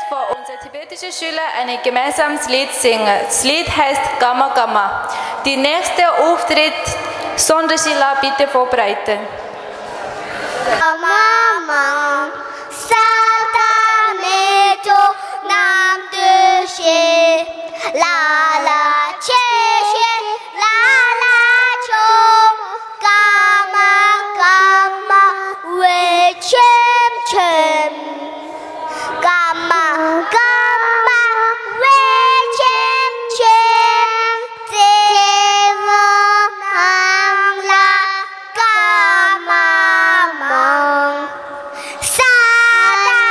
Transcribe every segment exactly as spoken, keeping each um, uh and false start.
Für unsere tibetische Schüler ein gemeinsames Lied singen. Das Lied heißt Gamma Gamma. Die nächste Auftritt, Sonderschüler, bitte vorbereiten. Gamma Gamma, Sata Meto Nam Dushe, Lala Cheshe, Lala Cho, Gamma Gamma, We Chem Chem. Gamma Gamma, We Chem Chem, Deva Nangla, Gamma Mang, Sata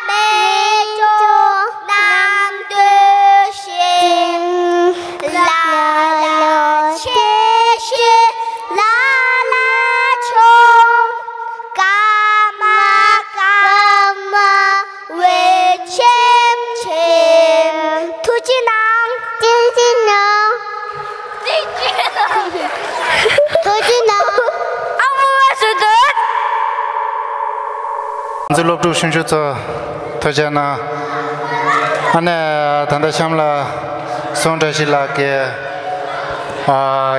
Meto Nam Dushe, Lala Cheshe, Lala Cho, Gamma Gamma, We Chem Chem. ཐུགས་རྗེ་གནང་། ཐུགས་རྗེ་གནང་། ཐུགས་རྗེ་གནང་། ཨ་མོ་བ་སུ་འདུག་ང་ཚོའི་སློབ་ཕྲུག་ཆུང་ཆུང་ཚོ་ཐུགས་རྗེ་གནང་། ཨ་ནེ་ད་ལྟ་གཤམ་ལ་སོང་བཀྲ་ཤིས་ལགས་ཀྱིས་ཨ་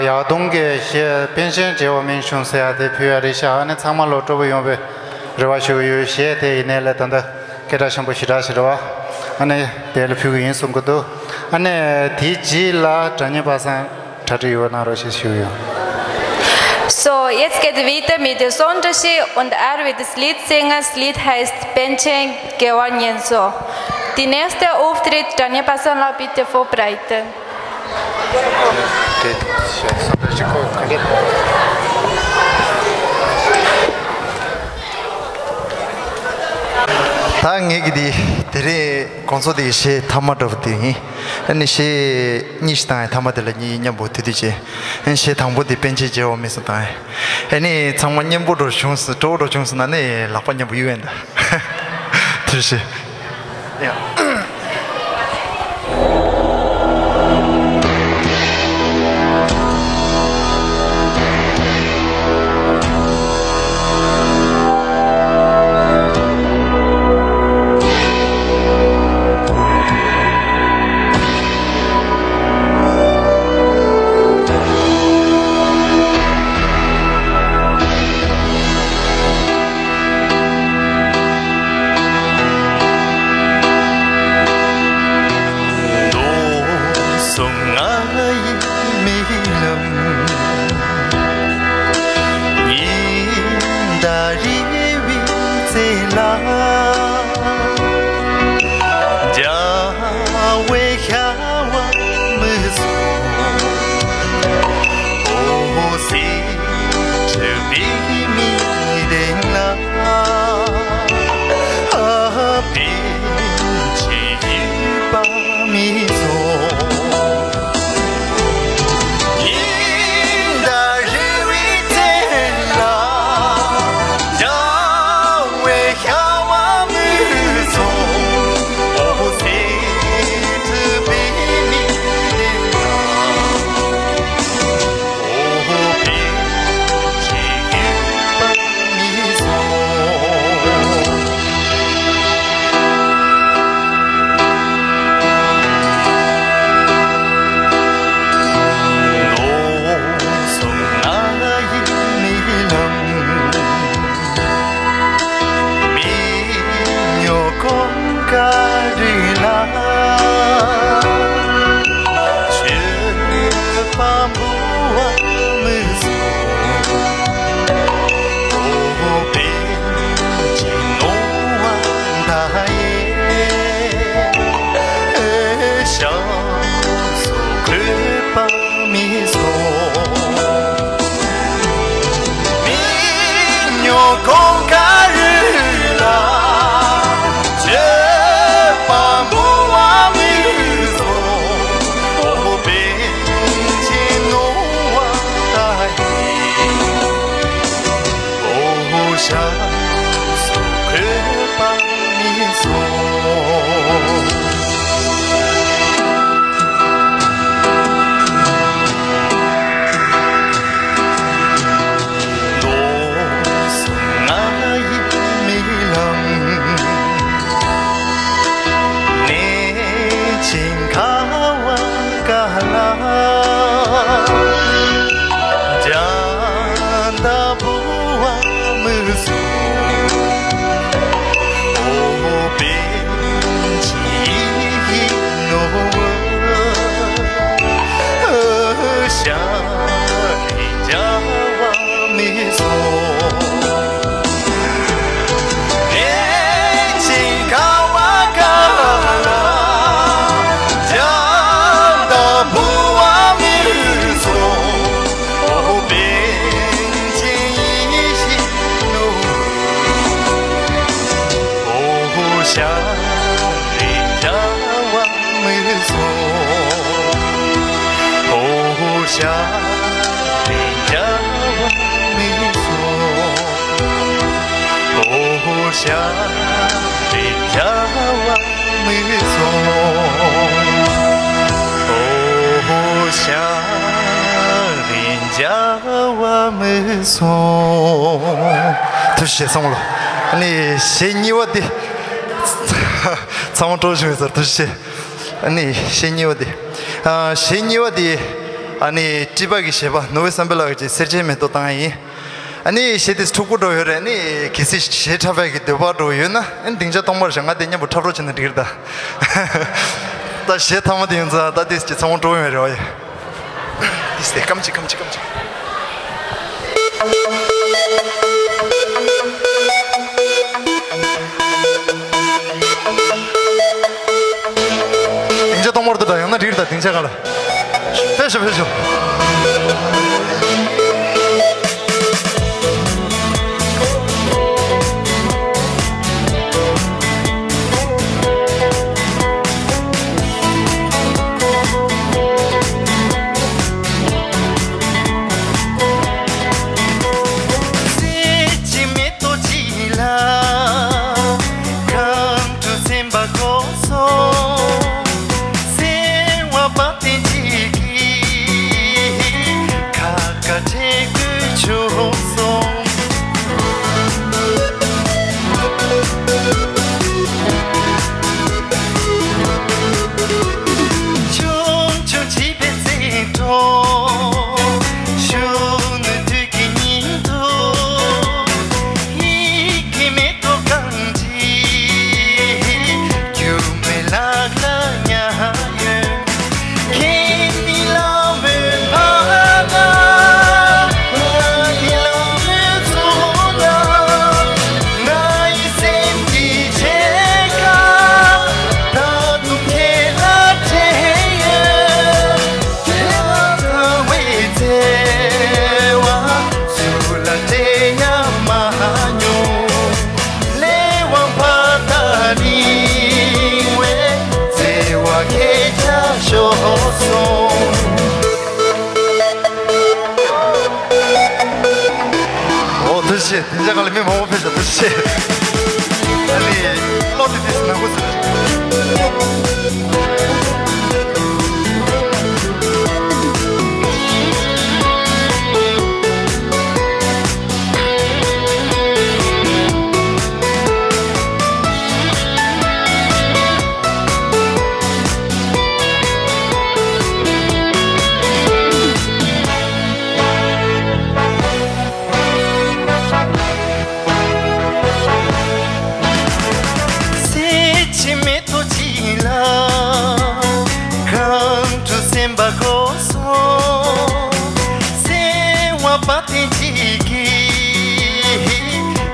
ཡག་སྡོང་གི་གཞས་པཎ་ཆེན་རྒྱལ་བ་སྨན་ཆུང་ཟེར་ཡ་དེ་ཕུལ་ཡ་རེད་ཤག་ཨ་ནེ་ཚང་མ་ལོ་སྤྲོ་པོ་ཡོང་བའི་རེ་བ་ཞུ་གི་ཡོད། གཞས་དེ་ཡིན་ནའི་ལས་ད་ལྟ་སྐད་གྲགས་ཆེན་པོ་ཞེ་དྲག་ཞིག་རེད་བ། ཨ་ནེ་དེ་ལ་ཕུལ་གི་ཡིན་གསུང་གི་འདུག་ཨ་ནེ་དེའི་རྗེས་ལ་དྲ་བརྙན་པ་སངས་གྲ་སྒྲིག་ཡོད་གནང་རོགས་ཞེས་ཞུ་ཡོད། So, jetzt geht weiter mit der Sonderschule und er wird das Lied singen. Das Lied heißt Penchen Gewanyenso. Die nächste Auftritt, Daniel Passanla, bitte vorbereiten. ད་ངེད་ཀྱི་དེ་དེ་རིང་གོང་ཚོ་དེ་གི་གཞས་མཐའ་མ་འདྲ་པོ་དེ་ཡིན། ཨ་ནི་གཞས་གཉིས་ཤིག་བཏང་ཡ། མཐའ་མ་དེ་ལ་གཉིས་མཉམ་པོ་མཐུད་མཐུད་བྱས། ཨ་ནི་གཞས་དང་པོ་དེ་པཎ་ཆེན་རྒྱལ་བ་སྨན་ཟེར་བཏང་ཡ། ཨ་ནི་ཚང་མ་མཉམ་པོ་འགྲོ་བྱུང་སོང་། སྤྲོ་བོ་འགྲོ་བྱུང་སོང་ན་ནི་ལག་པ་མཉམ་པོ་གཡུག་ཡ་འདྲ། ཐུགས་རྗེ་ཆེ། ཡ། ཤར་རེ་འཇའ་བ་མིག་སོང་། ཨོ་ཧོ་ཤར་རེ་འཇའ་བ་མིག་སོང་། ཨོ་ཧོ་ཤར་རེ་འཇའ་བ་མིག་སོང་། ཐུགས་རྗེ་ཆེ་ཚང་མ་ལ། ཨ་ནི་གཞས་གཉིས་པ་འདི་ཚང་མ་སྤྲོ་བྱུང་ཡོད་ས་རེད། ཐུགས་རྗེ་ཆེ། ཨ་ནི་གཞས་གཉིས་པ་དེ། ཨ། གཞས་གཉིས་པ་དེ། ཨ་ནི་ཊི་པ་གི་གཞས་པ་ནོར་བུ་བསམ་འཕེལ་ལགས་ཀྱིས་སེར་སྐྱའི་མེ་ཏོག་བཏང་ཡིན། ཨ་ནི་གཞས་དེ་འཁྲུག་པོ་འགྲོ་ཡོད་རེད། ཨ་ནི་གལ་སྲིད་གཞས་འཁྲབ་པའི་གི་འདོད་པ་འགྲོ་ཡོད་ན། ཨ་ནི་སྡིངས་ཆ་སྟོང་པར་བཞག་ང་དེ་མཉམ་པོ་འཁྲབ་རོགས་བྱས་ན་འགྲིག་རེད་ད། ད་གཞས་མཐའ་མ་དེ་ཡིན་ཙང་ད་དེ་ཚང་མ་སྤྲོ་བོ་མེད་རེད་བ་ཡ། དེ་སྟེ་སྐམ་ཅིག་སྐམ་ཅིག་སྐམ་ཅིག་སྡིངས་ཆ་སྟོང་པར་དུ་འདྲ་ཡང་ན་འགྲིག་རེད་ད། སྡིངས་ཆ་ག་ལ། ཕེབས་ཤོག་ཕེབས་ཤོག་ཨོ་ཐུགས་རྗེ་ཆེ། དེ་འདྲ་ག་ལ་མི་མང་པོ་ཕེབས་ཤག་ཐུགས་རྗེ་ཆེ། ཨ་ནི་བློ་དེ་དེ་ནང་ཁུལ་ཟེར།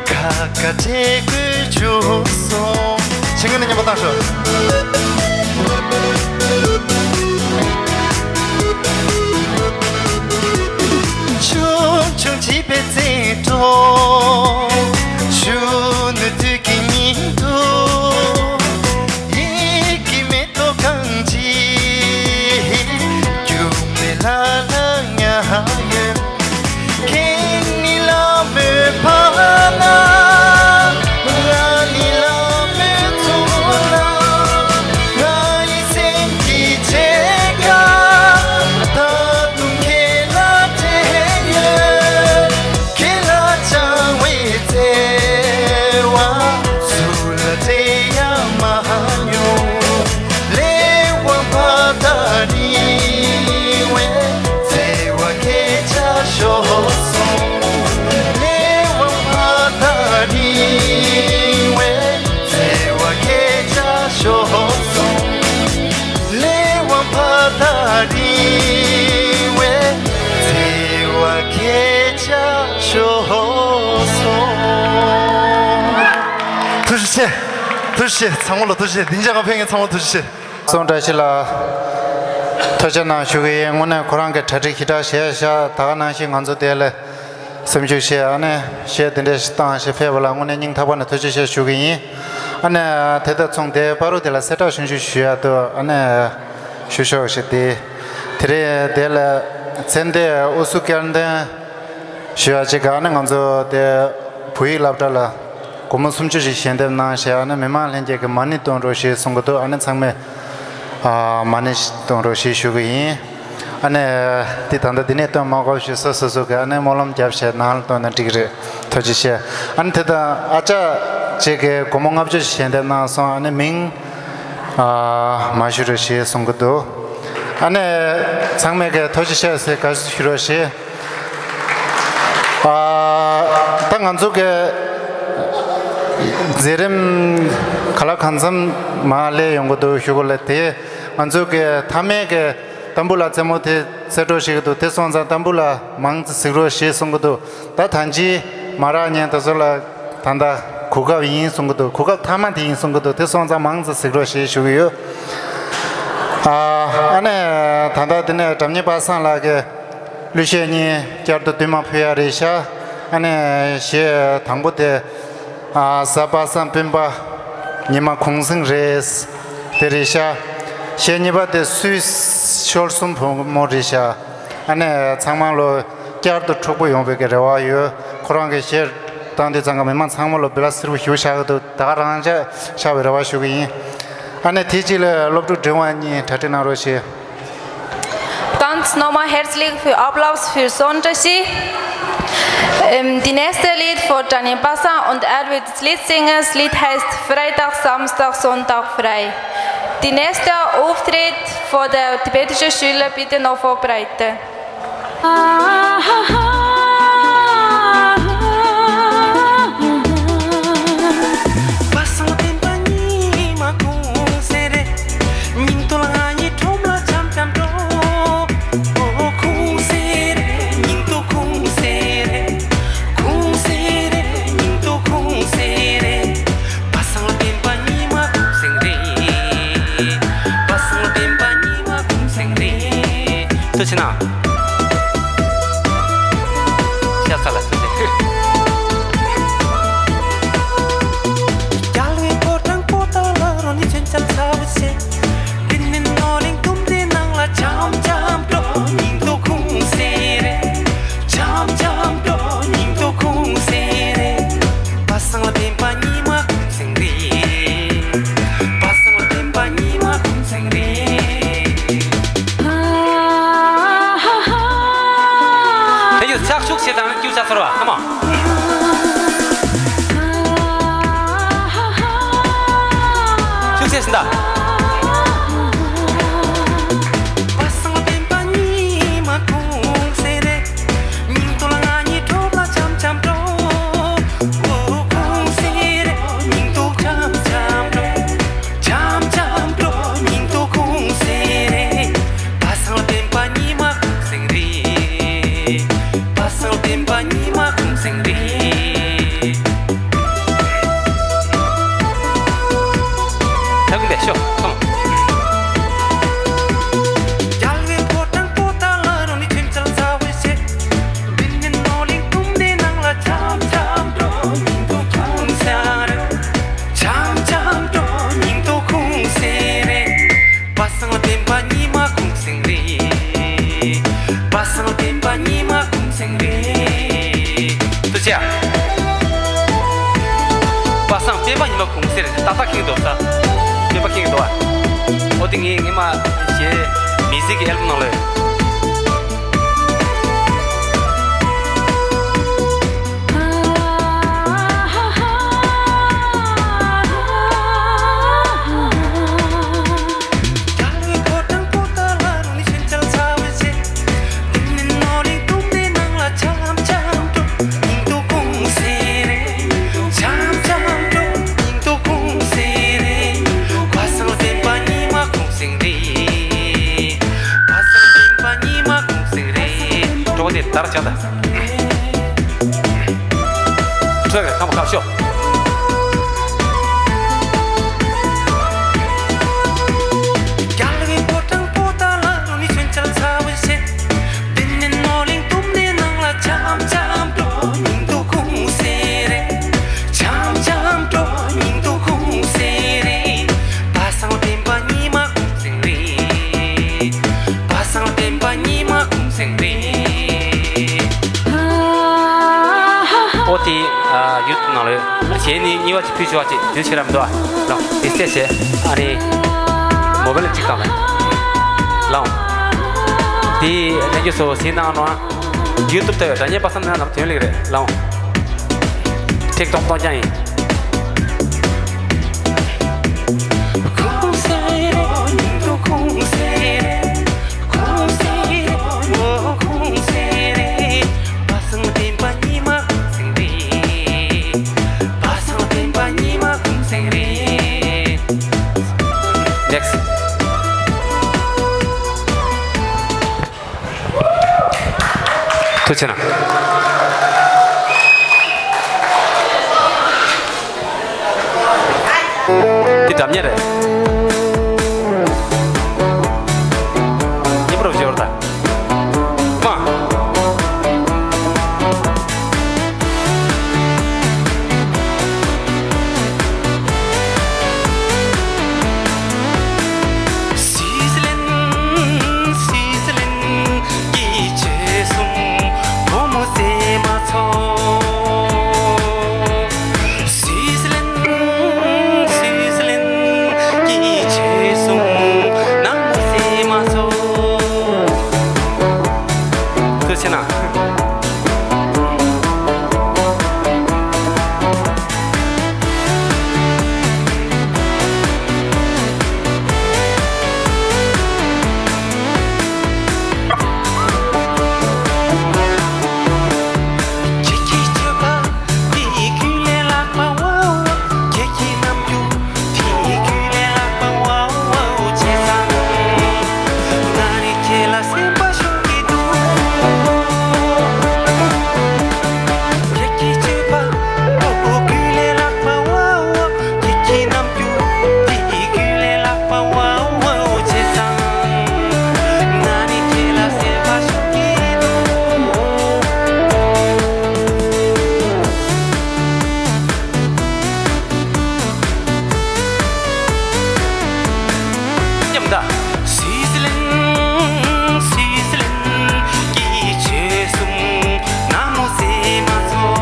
ཁ་ཁ་བྲལ་དགོས་བྱུང་སོང་། ཆེ་ངོས་ནས་མཉམ་པོ་བཏང་ཤོག་ཆུང་ཆུང་བྱིས་པའི་བརྩེ་གྲོགས། གཞོན་ནུ་དུས་ཀྱི་སྙིང་སྡུག་ཡིད་ཀྱི་མེ་ཏོག་གང་ཅི། རྒྱུ་མེད་ལ་ལ་ཉ་ཡོད། ཁྱེད་ནི་ལ་མོའི་བར་ན། ང་ནི་ལ་མོའི་ཚོགས་ན། ང་ཡི་སེམས་ཀྱི་ཕྱེད་ཀ། ད་དུང་ཁྱེད་ལ་སྤྲད་ཡོད། ཁྱེད་ལ་བཅངས་པའི་བརྩེ་བ་སུ་ལ་སྤྲད་ཡང་མ་མྱོང་། ལས་དབང་ཕ་མཐའ་རིང་བའི་བརྩེ་བ་སྐད་ཆ་ཤོར་སོང་། ལས་དབང་ཕ་མཐའ་རིང་བའི་བརྩེ་བ་སྐད་ཆ་ཤོར་སོང་། ལས་དབང་ཕ་མཐའ་རིང་བའི་བརྩེ་བ་སྐད་ཆ་ཤོར་སོང་། ཐུགས་རྗེ་ཆེ། ཐུགས་རྗེ་ཆེ། ཚང་མ་ལ་ཐུགས་རྗེ་ཆེ། སྡིངས་ཆ་གང་ཕེབས་མཁན་ཚང་མ་ཐུགས་རྗེ་ཆེ། སོང་བཀྲ་ཤིས་ལགས། ཐུགས་རྗེ་གནང་ཞུ་གི་ཡིན། དངོས་གནས་ཁོ་རང་གི་གྲ་སྒྲིག་ཞེ་དྲག་བྱས་ཤག་ད་ག་ནང་བཞིན་ང་ཚོ་དེ་ལ་སེམས་ཤུགས་བྱས། ཨ་ནི་གཞས་དེ་འདྲ་ཞིག་བཏང་ཞིག་ཕེབས་པ་ལ་དངོས་གནས་སྙིང་ཐག་པ་ནས་ཐུགས་རྗེ་ཆེ་ཞུ་གི་ཡིན། ཨ་ནི་དེ་དང་མཚུངས་དེ་བར་དུ་དེ་ལ་གསལ་བསྒྲགས་ཆུང་ཆུང་ཞུ་ཡག་འདུག་ཨ་ནི་ཞུ་ཆོག་ཞིག་དེ་དེ་རེད། དེ་ལ་ མཚན་དེ་ཨུ་སུ་སྐལ་ལྡན་ཞུ་ཡ་ཅིག་ཨ་ནི་ང་ཚོ་དེ་བོད་ཡིག་སློབ་གྲྭ་ལ་སྒོར་མོ་སུམ་ཅུ་ཞིག་ཞལ་འདེབས་གནང་བྱས། ཨ་ནི་མི་མང་ལྷན་རྒྱས་ཀྱིས་མ་ཎི་གཏོང་རོགས་ཞེས་གསུང་གི་འདུག་ཨ་ནི་ཚང་མས་ཨ་མ་ཎི་གཏོང་རོགས་ཞེས་ཞུ་གི་ཡིན། ཨ་ནི་འདི་ད་ལྟ་འདི་ནས་གཏོང་མ་དགོས་ཞེས་སོ་སོ་སོ་གི་ཨ་ནི་སྨོན་ལམ་བརྒྱབ་བྱས་ནང་ལ་གཏོང་ན་འགྲིག་རེད། ཐུགས་རྗེ་ཆེ། ཨ་ནི་དེ་དང་ཨ་ཅག་ཅིག་གིས་སྒོར་མོ་ལྔ་བཅུ་ཞིག་ཞལ་འདེབས་གནང་སོང་། ཨ་ནི་མིང་ཨ་མ་ཞུ་རོགས་ཞེས་གསུང་གི་འདུག་ཨ་ནི་ཚང་མས་ཀྱི་ཐུགས་རྗེ་ཆེ་ཟེར་དགའ་བསུ་ཞུ་རོགས་ཞེས། ཨ་ད་ང་ཚོ་གི་མཛད་རིམ་ག་ལ་གང་འཚམ་མར་སླེབས་ཡོང་གི་འདུག་ཞུ་གི་ལ། དེ་ང་ཚོ་གི་མཐའ་མའི་གི་ཏམ་བུ་ལ་རྩེད་མོ་དེ་རྩེ་གྲོགས་ཞིག་འདུག་དེ་སོང་ཙང་ཏམ་བུ་ལ་མང་ཙམ་གཟིགས་རོགས་ཞེས་གསུང་གི་འདུག་ད་ཐང་ཅིག་མ་རག་མཁན་དེ་ཚོ་ལ་ད་ལྟ་གོ་སྐབས་ཡིན་གསུང་གི་འདུག་གོ་སྐབས་མཐའ་མ་དེ་ཡིན་གསུང་གི་འདུག་དེ་སོང་ཙང་མང་ཙམ་གཟིགས་རོགས་ཞེས་ཞུ་གི་ཡོད། ཨ་ཨ་ནི་ད་ལྟ་དེ་ནས་སྒྲ་སྙན་པ་སངས་ལགས་ཀྱིས་གླུ་གཞས་གཉིས་བསྐྱར་དུ་བསྟུད་མར་ཕུལ་ཡ་རེད་ཤག་ཨ་ནི་གཞས་དང་པོ་དེ་ཨ་གཟའ་པ་སངས་སྤུན་པ་ཉི་མ་གུང་སེང་རེད། དེ་རེད་ཤག་གཞས་གཉིས་པ་དེ་སུད་ཤོར་གསུམ་བུ་མོ་རེད་ཤག་ཨ་ནི་ཚང་མ་ལོ་བསྐྱར་དུ་འཁྲུག་པོ་ཡོང་བའི་གི་རེ་བ་ཡོད། ཁོ་རང་གི་གཞས་བཏང་དུས་ཙང་གི་མི་མང་ཚང་མ་ལོ་བི་ལ་སིར་བུ་ཞུ་བཞག་གི་འདུག་ད་ག་རང་ཅག་ཤར་བའི་རེ་བ་ཞུ་གི་ཡིན། ཨ་ནི་དེ་རྗེས་ལ་སློབ་ཕྲུག་འབྲིང་བ་གཉིས་གྲ་སྒྲིག་གནང་རོགས་ཞེས། Ganz nochmal herzlich für Applaus für Sonderski. Ähm, die nächste Lied von Daniel Bassan und er wird das Lied singen. Das Lied heißt Freitag, Samstag, Sonntag frei. Die nächste Auftritt von der tibetischen Schüler bitte noch vorbereiten. ཐུགས་རྗེ་གནང་། ཤ་ཚ་ལ་ཐུགས་རྗེ། དེ་ཡོད་ཚགས་ཤུགས་ཆེ་དང་སྐྱུར་ཆ་ཚོར་བ་ཨ་མ། ཤུགས་ཆེ་ཟིན་ད། ད་གིན་པས་ཤོག་ཁམས། ཐུགས་རྗེ་ཆེ། པ་སངས་སྤེན་པ་ཉི་མ་གུང་སེང་རེད། ཏག་ཏག་ཁེངས་འདུག་ས། སྤེན་པ་ཁེངས་འདུག་ཨ། ཨོ་དེ་ངས་ངས་མ་གཞས་མི་ཟིག་གི་ཨལ་བམ་ནང་ལ་ཡོད། གྲོགས་དེ་དར་བྱ་ད། ཁྲོས་པའི་ཁམས་ཁ་ཤོ། གཞན་ནི་གཉིས་པ་ཅིག་ཕུལ་ཆོག་ཅིག་དུས་ཕྱིར་རམ་འདུག་ཨ། ལོ། དེ་སྟེ་ཆེ། ཨ་ནི། མོ་བེལ་གཅིག་དང་ལ། ལོ། དེ་ལྷན་རྒྱས་ཚོ་གཟིགས་གནང་རོགས་ཨ། ཡུ་ཊུབ་ལྟ་བའི་སྒྲ་སྙན་པ་བསམ་ན་ནམ་དོན་ལེགས་རེད་ལོ། ཁྲིག་ཏོང་ཏོང་ཀྱང་ཡིན། Next. ཐུགས་རྗེ་གནང་། འདི་འདྲ་མཉམ་རེད། མཉམ་རུབ་སྦྱོར་དང་། མ། སིས་ལེན། སིས་ལེན། སྐྱིད་ཆེ་གསུམ་བུ་མོ་ཟེར་མ་ཚོ། སིས་ལེན། སིས་ལེན། སྐྱིད་ཆེ་གསུམ་ནང་མོ་ཟེར་མ་ཚོ། ཐུགས་རྗེ་གནང་། མཉམ་ད། སིས་ལེན། སིས་ལེན། སྐྱིད་ཆེ་གསུམ་ནང་མོ་ཟེར་མ་ཚོ།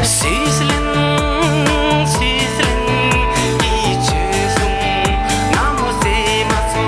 སིས་ལེན། སིས་ལེན། སྐྱིད་ཆེ་གསུམ་ནང་མོ་ཟེར་མ་ཚོ།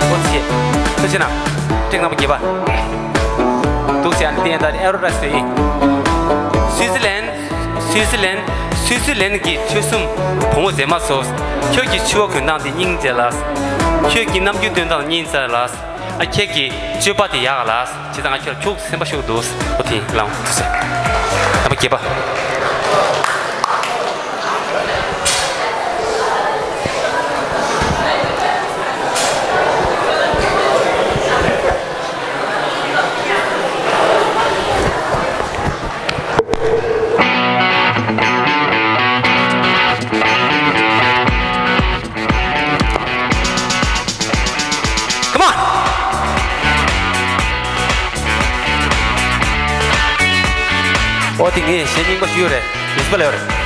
ཨོ་ཙི། ཐུགས་རྗེ་གནང་། ཊེག་ནམ་བར་བརྒྱད་པ། འདུག་ཟེར་ཨ་ནི་ཏན་ཏན་ཨེ་རོ་ར་སི་ཡིན། སུའི་ཙི་ལན། སུའི་ཙི་ལན། སུའི་ཙི་ལན་གྱི་ཆོལ་གསུམ་བུ་མོ་མཛེས་མ་ཚོ། ཁྱོད་ཀྱི་ཕྱུ་པ་གོན་སྟངས་དེ་སྙིང་རྗེ་ལ། ཁྱོད་ཀྱི་རྣམ་འགྱུར་སྟོན་སྟངས་སྙིང་རྗེ་ལ། ཨ་ཁྱེད་ཀྱི་སྤྱོད་པ་དེ་ཡག་ལ། བྱས་ཙང་ང་ཁྱོད་ལ་ཁྱུག་སེམས་པ་ཤུགས་འདུག་ཨོ་དེ་ལའང་ཐུགས་སེམས། ནམ་བར་བརྒྱད་པ། Come on! ཨོ་དེ་ངས་གཞས་རྙིང་པ་ཞུས་ཡོད་རེད། ཡིན་པ་ལེ་ཡོད་རེད།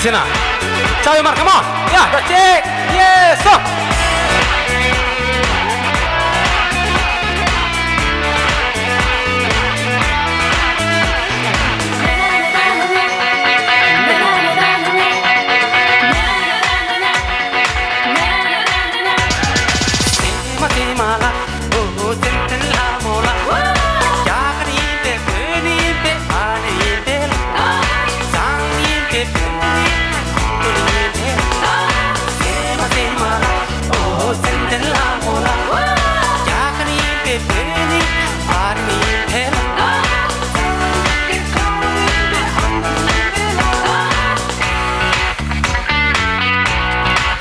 ཆེ་ན། ཆ་ཡོད་མར། Come on. Yeah, that's it. Yes, sir.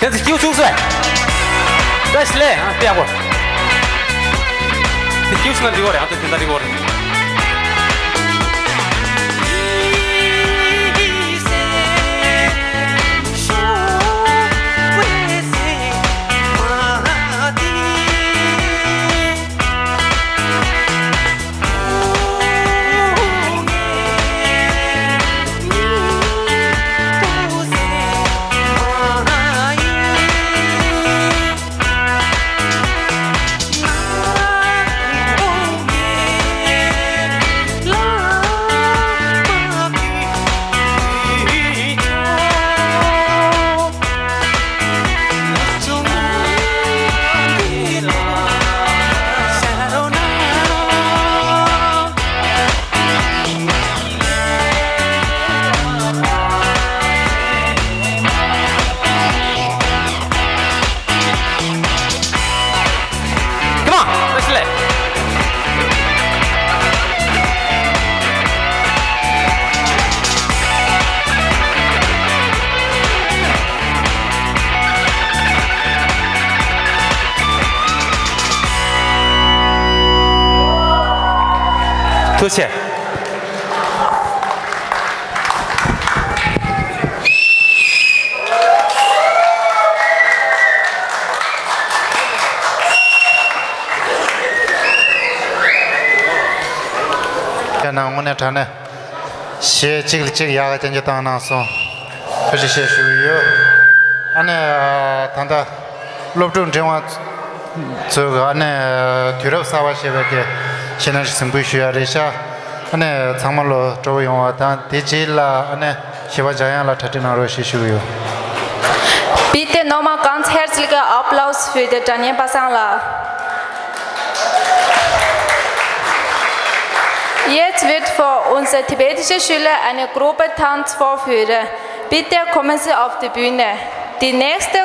ཁྱེད་ཚོ་སྐྱིད་ཚུགས་སོ། བཀྲ་ཤིས་བདེ་ལེགས། ཨ་ཏེ་ཡག་པོ། དེ་སྐྱིད་ཚུགས་ན་འགྲིག་གི་རེད། ཨ་ཏེ་དེ་འདྲ་འགྲིག་གི་རེད། Come on, let's let. ཐུགས་རྗེ་ཆེ། ཁྱེད་རྣམས་དངོས་གནས་དྲང་གནས་གཞས་གཅིག་ལ་གཅིག་ཡག་ག་རྐྱང་རྐྱང་བཏང་གནང་སོང་། ཐུགས་རྗེ་ཆེ་ཞུ་གི་ཡོད། ཨ་ནི་ད་ལྟ་སློབ་ཕྲུག་འབྲིང་བ་ཚོས་ཨ་ནི་དུས་རབས་གསར་པ་ཞེས་པའི་གི་ཤེས་ན་གཟིགས་འབུལ་ཞུ་ཡ་རེད་ཤག་ཨ་ནི་ཚང་མ་ལོ་སྤྲོ་པོ་ཡོང་བ་དང་དེ་རྗེས་ལ་ཨ་ནི་ཞི་བ་འཇམ་དབྱངས་ལ་གྲ་སྒྲིག་གནང་རོགས་ཞེས་ཞུ་གི་ཡོད། Bitte nochmal ganz herzliche Applaus für den Daniel Basangla. Jetzt wird für unsere tibetische Schüler eine Gruppe Tanz vorführen. Bitte kommen Sie auf die Bühne. Die nächste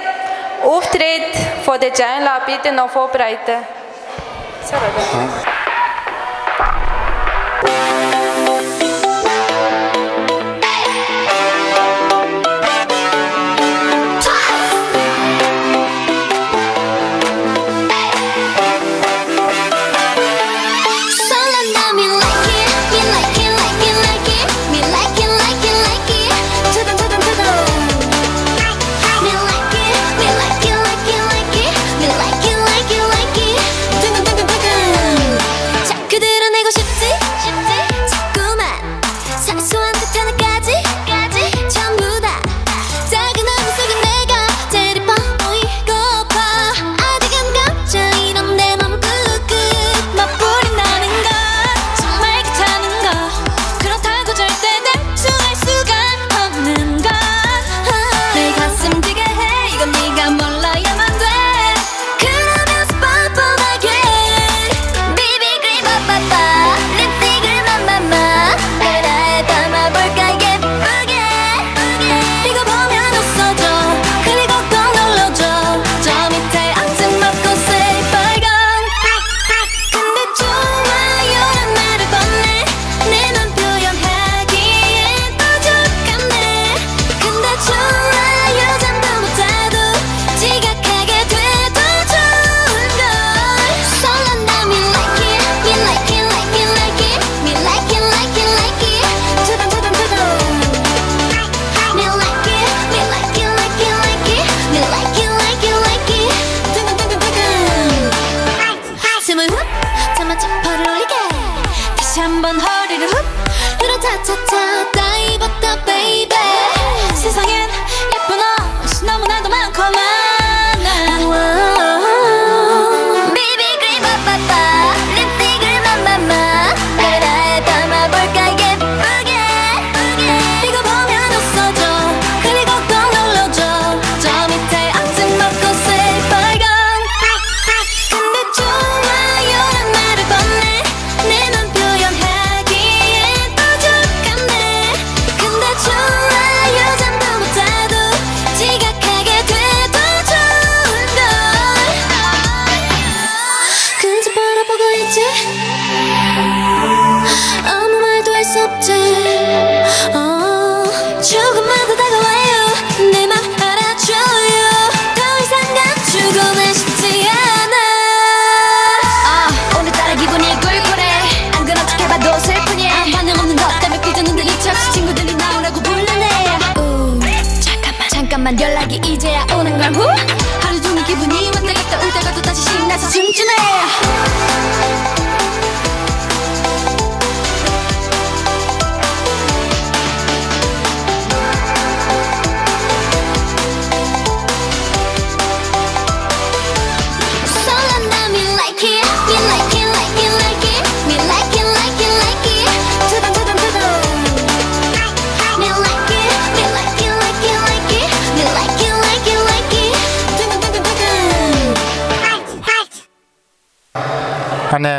Auftritt vor der Jainla bitte noch vorbereiten. 아무 말도 할 수 없지. 어, 조금만 더 다가와요. 내 맘 알아줘요. 더 이상 감추고는 싶지 않아. 아, 오늘따라 기분이 꿀꿀해. 안 그런 척 해봐도 슬프니. 아, 반응 없는 것 때문에 삐졌는데 이제 친구들이 나오라고 불러내. 우, 잠깐만, 잠깐만, 연락이 이제야 오는 걸. 후, 하루 종일 기분이 왔다 갔다, 울다가도 다시 신나서 춤추네. 설렌다. Me like it, me like it, like it, like it. Me like it, like it, like it. 두근두근두근. Me like it, me like it, like it, like it. Me like it, like it, like it. 두근두근두근. ཨ་ནི་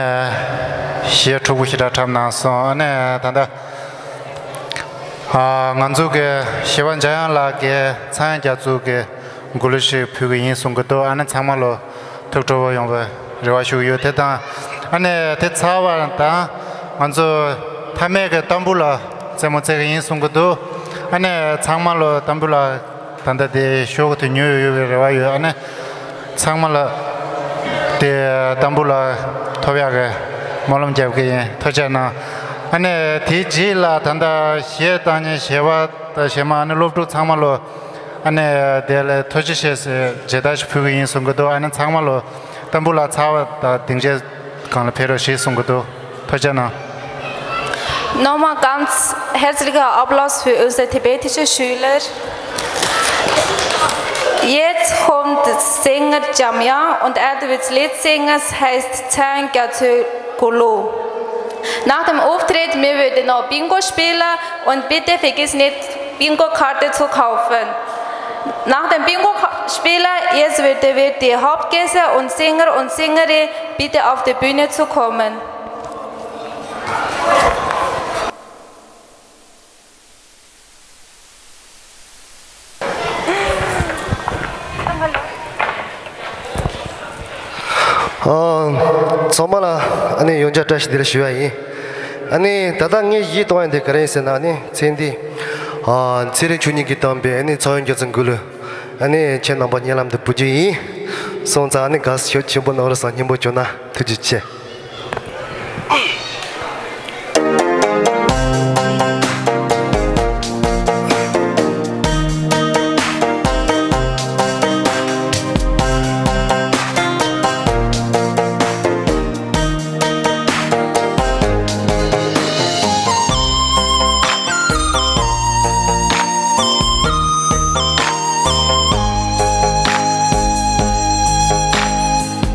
གཞས་འཁྲུག་པོ་ཞེ་དྲག་འཁྲབ་གནང་སོང་། ཨ་ནི་ད་ལྟ་ཨ་ང་ཚོ་གི་གཞས་པ་འཇམ་དབྱངས་ལགས་ཀྱིས་ཚངས་དབྱངས་རྒྱ་མཚོ་གི་མགུར་གླུ་ཞིག་ཕུལ་གི་ཡིན་གསུང་གི་འདུག་ཨ་ནི་ཚང་མ་ལོ་ཐུགས་སྤྲོ་བོ་ཡོང་བའི་རེ་བ་ཞུ་གི་ཡོད། དེ་དང་ཨ་ནི་དེ་ཚར་བ་དང་ང་ཚོ་མཐའ་མའི་གི་ཏམ་བུ་ལ་རྩེད་མོ་རྩེ་གི་ཡིན་གསུང་གི་འདུག་ཨ་ནི་ཚང་མ་ལོ་ཏམ་བུ་ལ་ད་ལྟ་དེ་ཤོག་གི་དུ་ཉོས་ཡོད་པའི་རེ་བ་ཡོད། ཨ་ནི་ཚང་མ་ལ་དེ་ཏམ་བུ་ལ་ཐོབ་ཡག་གི་སྨོན་ལམ་རྒྱབ་གི་ཡིན། ཐུགས་རྗེ་གནང་། ཨ་ནི་དེའི་རྗེས་ལ་ད་ལྟ་གཞས་བཏང་མཁན་གཞས་པ་དང་གཞས་མ་ཨ་ནི་སློབ་ཕྲུག་ཚང་མ་ལོ་ཨ་ནི་དེ་ལ་ཐུགས་རྗེ་ཆེ་ཟེར་མཇལ་དར་ཞིག་ཕུལ་གི་ཡིན་གསུང་གི་འདུག་ཨ་ནི་ཚང་མ་ལོ་ཏམ་བུ་ལ་ཚར་བ་དང་སྡིངས་ཆའི་སྒང་ལ་ཕེབས་རོགས་ཞེས་གསུང་གི་འདུག་ཐུགས་རྗེ་གནང་། Nochmal ganz herzlicher Applaus für unsere tibetischen Schüler. Jetzt kommt Sänger Jamyang und er wird Lied singen, es heißt Zhang Gyatso Gulu. Nach dem Auftritt, wir würden noch Bingo spielen und bitte vergiss nicht, Bingo-Karte zu kaufen. Nach dem Bingo-Spieler, jetzt wird, wird die Hauptgäste und Sänger und Sängerin bitte auf die Bühne zu kommen. ཨ། ཚང་མ་ལ་ཨ་ནི་ཡང་བསྐྱར་བཀྲ་ཤིས་བདེ་ལེགས་ཞུ་བ་ཡིན། ཨ་ནི་ད་ལྟ་ངས་གཞས་གཏོང་ཡ་འདི་ག་རེ་ཡིན་ཟེར་ན། ཨ་ནི་ཚེ་འདི་ཨ་ཚེ་རིང་ཆོས་ཉིད་ཀྱིས་བཏང་པའི་ཨ་ནི་ཚངས་དབྱངས་རྒྱ་མཚོའི་མགུར་གླུ། ཨ་ནི་ཁྱེད་རྣམ་པ་སྙན་ལམ་དུ་ཕུལ་རྒྱུ་ཡིན། སོང་ཙང་ཨ་ནི་དགའ་ཤོས་ཆེན་པོ་གནང་རོགས་གནང་། སྙིང་པོ་བཅངས་གནང་། ཐུགས་རྗེ་ཆེ།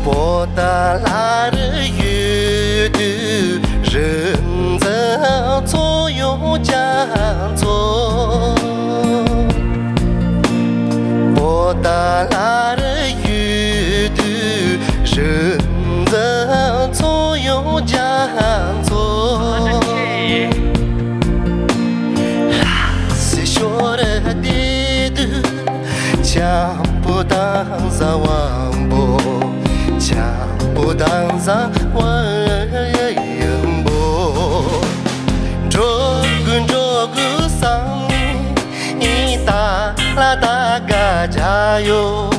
པོ་ཏཱ་ལ་རུ་ཡོད་དུས་རི་འཛིན་ཚོ་ཡོང་རྒྱ་མཚོ། པོ་ཏཱ་ལ་རུ་ཡོད་དུས་རི་འཛིན་ཚོ་ཡོང་རྒྱ་མཚོ། ལ་སི་ཤོར་བསྡད་དུས་འཇམ་པོ་དང་བཟང་བོ། འཇམ་པོ་དང་བཟང་བོ། འགྲོ་དགོས་འགྲོ་དགོས་བསམ་ནས་ད་ལ་ད་ག་བྱ་ཡོད།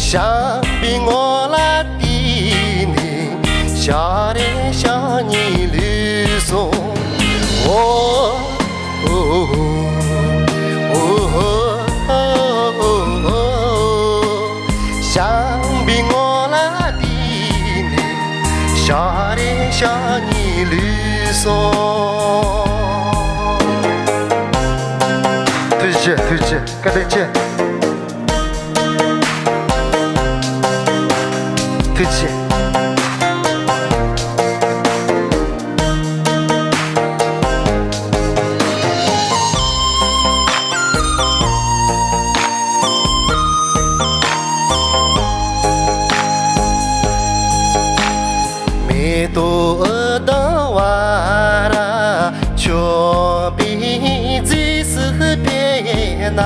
ཞང་པའི་ངོ་ལ་བལྟས་ནས་ཞག་རེ་ཞག་གཉིས་ལུས་སོང་། འོ། འོ། འོ། ཞང་པའི་ངོ་ལ་བལྟས་ནས་ཞག་རེ་ཞག་གཉིས་ལུས་སོང་། ཐུགས་རྗེ་ཆེ། ཐུགས་རྗེ་ཆེ། བཀའ་དྲིན་ཆེ། ཐུགས་རྗེ་ཆེ། མེ་ཏོག་ལྡུམ་ར་མཆོད་པའི་རྫས་སུ་ཕེབས་ན།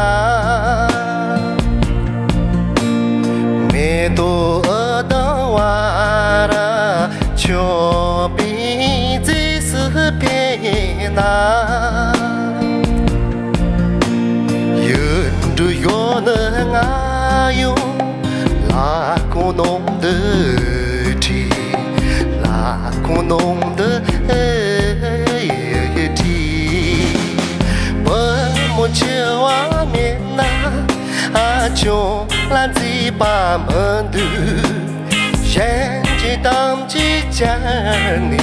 མེ་ཏོག་ལྡུམ་ར་ མཆོད་པའི་རྫས་སུ་ཕེབས་ན། ཡུལ་གྲུ་གཞོན་ནུ་ང་ཡོང་། ལ་ཁོང་ནང་དུ་ཁྲིད། ལ་ཁོང་ནང་དུ་ཁྲིད། བུ་མོ་འཆི་བ་མེད་ན། ཨ་ཅོ་ལ་མཛེས་པ་མི་འདུག་གཞན་གྱི་གཏམ་གྱིས་བཅར་ནས།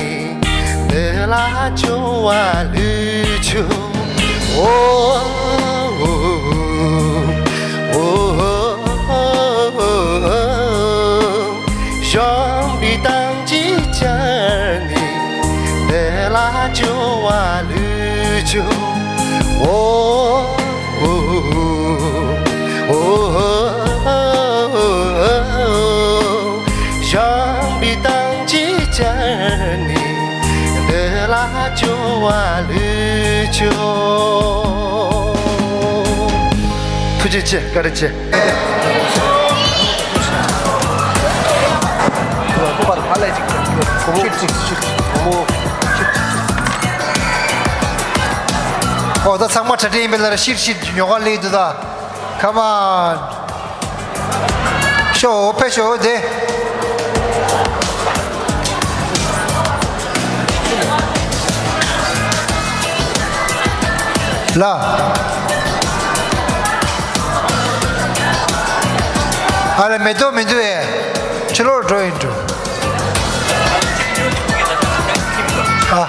འདི་ལ་སྐྱོ་བ་ལུས་ཆོག་ཨོ་ཨོ་ཨོ། གཞོན་པའི་གཏམ་གྱིས་བཅར་ནས། འདི་ལ་སྐྱོ་བ་ལུས་ཆོག་ཨོ། ཨོ། གཞོན་པའི་གཏམ་གྱིས་བཅར་ནས། འདི་ལ་སྐྱོ་བ་ལུས་ཆོག་ཐུགས་རྗེ་ཆེ། བཀའ་དྲིན་ཆེ། ཨོ་ད་ཚང་མ་གྲ་སྒྲིག་ཡིན་པས་ལ་ཤིར་ཤིར་ཉོ་ག་སླེབས་འདུག་ད། Come on. ཤོག་ཕེབས་ཤོག་དེ། ལ། ཨ་ལ་མེ་ཏོག་མི་འདུག་ཨེ། ཕྱི་ལོགས་འགྲོ་ཡིན་འགྲོ། ཨ།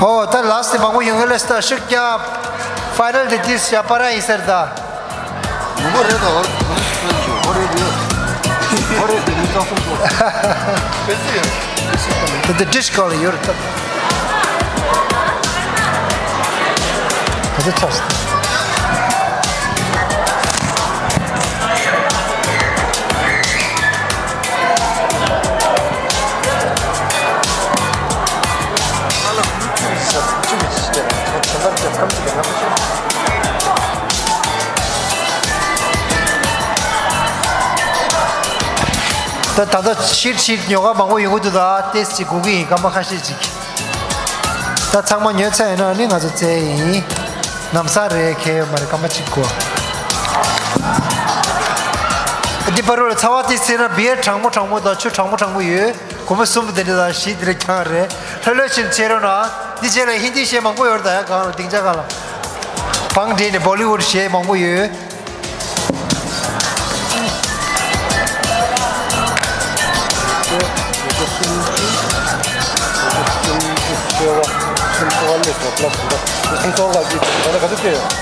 ཨོ་ད་ལ་སི་ཊི་མང་པོ་ཡོང་གི་ལ་སི་ཊི་ཤུགས་རྒྱབ། ཕའི་ནལ་དེ་ཏིས་ཡ་པ་ར་ཡིན་ཟེར་ད། ངོ་མ་རེད་དོ། ཨོ་རེད་རེད། ཨོ་རེད་དེ་མི་ཚོགས་སོང་ཚོགས། དེ་དེ་ཌི་ཤི་གང་ལ་ཡོད་རེད་ད། ག་ཚོད་ཆགས་སོང་། ད་ད་ལྟ་ཕྱིར་ཕྱིར་ཉོ་ག་མང་པོ་ཡོང་གི་འདུག་ད་ཏེས་ཅིག་སྒུག་གི་ཡིན། སྐར་མ་ཁ་ཤས་ཅིག་ད་ཚང་མ་ཉོས་ཚར་ཡིན་ན་ནི་ང་ཚོ་རྩེ་ཡིན། ལམ་སང་རེད། ཁྱད་ཡོད་མ་རེད། སྐར་མ་གཅིག་གོ། འདི་པར་རོལ་ཚ་བ་དེ་ཚེ་ན་བི་ཡར་གྲང་མོ་གྲང་མོ་དང་ཆུ་གྲང་མོ་གྲང་མོ་ཡོད། སྒོར་མོ་གསུམ་དེ་འདྲ་དང་བཞི་དེ་འདྲ་རྐྱང་རེད། ལྷོད་ལྷོད་བྱས་ནས་བྱེད་རོགས་གནང་། འདི་རྗེས་ལ་ཧིན་དི་གཞས་མང་པོ་ཡོད་རེད་ད། ཡ་གང་ལ་སྡིངས་ཆ་གང་ལ། བང་སྒྲིག་ནས་བོ་ལི་ཝུད་གཞས་མང་པོ་ཡོད།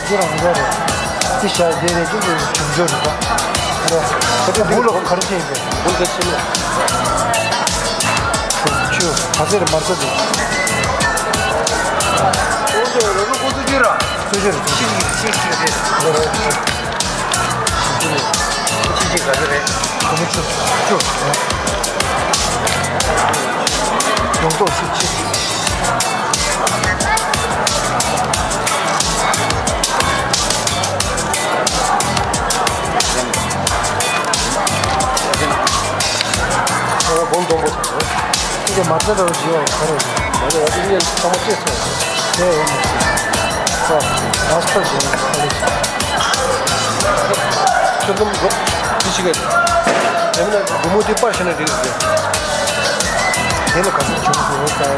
འདི་རང་འདྲ་རེད། འདི་ཞག་འདི་རེད། འདི་འབྱུང་འགྱུར་རེད་པ། རེད། ད་དེ་འདི་ལོ་ག་རེ་བྱས་ཡིན་པས། འདི་འདི་ཕྱི་ལོ། ཆུ་ག་ཚོད་རེད། མར་ཚ་འདི། ཁོང་ཚོ་རོ་རོ་ཁོང་ཚོ་རྒྱུ་ར། སུ་ཞིག་རེད། ཤིག་ཤིག་ཤིག་ཤིག་རེད། རོ་རོ། ཤིག་ཤིག་རེད། ཤིག་ཤིག་ག་ཚོད་རེད། ཁོང་ཚོ་ཆུ་ཆུ། ཡོང་ཐོག་ཤིག་ཤིག་ཤིག་ཨ་ལ་སྒོང་སྡོང་པོ་དང་། ཁྱེད་ཀྱི་མ་རྩ་འདྲ་བོ་བྱེད་ཡོད་ག་རེ་ཡོད། ང་ཚོ་ཡ་ཏི་ཉན་ཚང་མ་ཤེས་སོང་། དེ་ཡོད་མ་རེད། ཨ་ཨ་སྟོར་བྱེད་ཡོད་ག་རེ་བྱེད། ཁྱོད་ཚོ་འགྲོ། དེ་ཞིག་ག་དེ་མིན་ན་སྒོར་མོ་དེ་པར་བྱས་ན་འགྲིག་གི་རེད། དེ་ལ་ག་ཚོད་བྱུང་སོང་ད།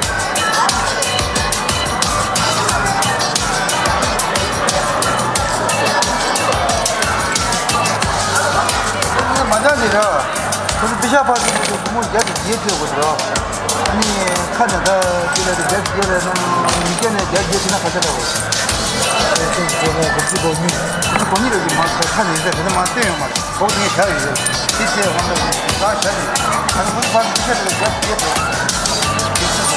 མ་འདང་ནི་ར། ཁོ་ཚོ་པེ་ཤ་ཕར་ཚུར་ཁོ་ཚོ་སྒོར་མོ་བརྒྱ་དང་བརྒྱད་སྤྲད་དགོས་ར། ཨ་ནི་ཁ་ནས་ད་དེ་ལ་བརྒྱ་བརྒྱད་ལ་ནང་ཉིས་བརྒྱ་ནས་བརྒྱ་བརྒྱད་བྱས་ན་ག་ཚོད་འདྲ་བོ། ཨེ་ཤེས་ཀྱི་ལ་སྒོར་བཅུ་གོ་གཉིས། ཁོ་ཚོ་གོ་གཉིས་རེད་ཀྱི་མ་ཁ་ནས་ཡིན་ས་དེ་ནས་མ་བཏོན་ཡོད་མ་རེད། གོ་དེ་ངས་བཞག་ཡོད་རེད། དེ་བྱས་ཧོན་ད་ད་བཞག་ཡོད། ཨ་ནི་ཁོ་ཚོ་ཕར་ཚུར་ཁ་ནས་བརྒྱ་བརྒྱད་སྤྲད།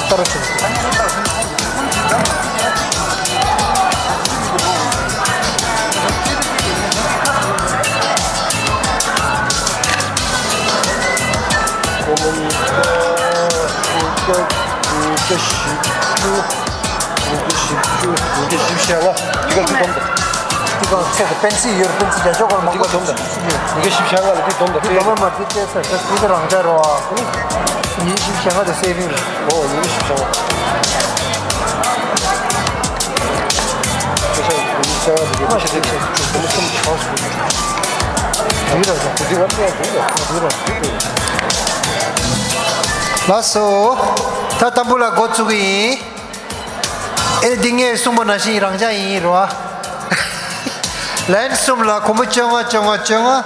ལྟར་སོང་། ཨ་ནི་ཁོ་ཚོ་ད་ཟིན་ཁོང་ཁོང་ཚོ་ད། སྒོར་མོ་ཉིས་བརྒྱ་དགུ་བརྒྱ་དགུ་བརྒྱ་བཞི་བཅུ། དགུ་བརྒྱ་བཞི་བཅུ། དགུ་བརྒྱ་བཞི་བཅུ་ཞེ་ལྔ། འདི་ག་ཚོད་བསྡོམས་དང་། ཚད་དུ་པེན་སི་ཡོད། པེན་སི་རྒྱ་ཤོག་གང་མང་པོ་འདི་ག་སྡོམ་དང་། འདི་ག་བཞི་བཅུ་ལྔ་ལ་འདི་སྡོམ་དང་། འདི་སྡོམ་མ་མ་འདི་བལྟས་ཚར། ད་འདི་ག་རང་འཇགས་རོ། ཨ་ནི་ཉིན་བཞི་བཅུ་ལྔ་དེ་སེ་བིང་རེད། ཨོ་ཉིན་བཞི་བཅུ་ལྔ། ལགས་སོ། ད་དང་པོ་ལ་འགོ་བཙུགས་ཀྱི་ཡིན། ཨེ་འདི་ངས་གསུངས་པ་ནང་བཞིན་རང་འཇགས་ཡིན་རོ། ལན་གསུམ་ལ་སྒོར་མོ་བཅོ་ལྔ་བཅོ་ལྔ་བཅོ་ལྔ།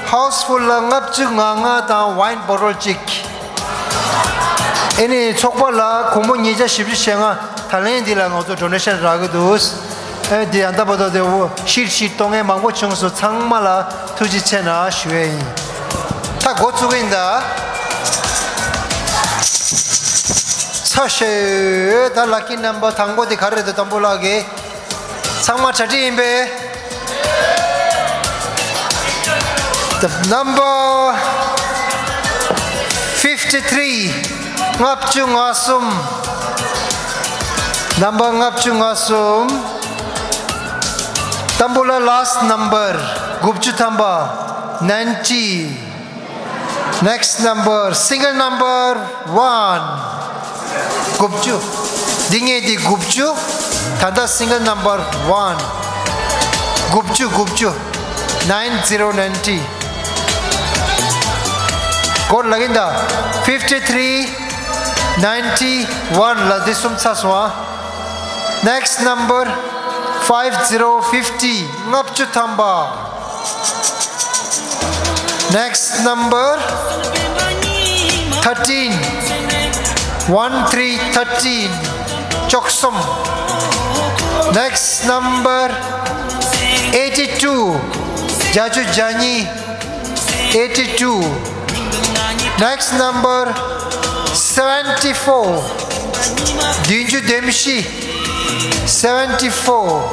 ཧའུ་སི་ཕུལ་ལ་ལྔ་བཅུ་ང་ལྔ་དང་ཝའིན་བོ་ཊལ་གཅིག། ཨེ་ནི་ཚོགས་པ་ལ་སྒོར་མོ་ཉིས་བརྒྱ་བཞི་བཅུ་ཞེ་ལྔ་ད་ལན་འདི་ལ་ང་ཚོ་ཌོ་ནེ་ཤན་རག་གི་འདུག། ཨེ་འདི་ཡང་ད་བར་དུ་དེ་འོ་ཤིར་ཤིར་གཏོང་མཁན་མང་པོ་བྱུང་སོང་། ཚང་མ་ལ་ཐུགས་རྗེ་ཆེ་གནང་ཞུ་ཡས་ཡིན། ད་འགོ་བཙུགས་ཡིན་ད། ཚ་ཤོད་ད། ལ་ཀི་ནམ་བར་དང་པོ་དེ་ག་རེ་རེད་འདུག། དང་པོ་ལགས་ཀྱི། ཚང་མ་གྲ་སྒྲིག་ཡིན་པས། The number fifty three. ལྔ་བཅུ་ང་གསུམ། ནམ་བར་ལྔ་བཅུ་ང་གསུམ། དང་པོ་ལ་last number དགུ་བཅུ་ཐམ་པ། ninety. Next number, single number one. དགུ་བཅུ། འདི་ངས་འདི་དགུ་བཅུ། ད་ལྟ་single number one. དགུ་བཅུ་དགུ་བཅུ། nine zero ninety. སྐོར་ལ་གིན་ད། fifty three, ninety one ལ་འདི་གསུམ་ཚར་སོང་ཨ། Next number, five zero fifty. ལྔ་བཅུ་ཐམ་པ། Next number, thirteen. One three thirteen. བཅུ་གསུམ། next number, eighty two. བརྒྱད་ཅུ་གྱ་གཉིས། eighty two. Next number, seventy four. བདུན་ཅུ་དོན་བཞི། seventy four.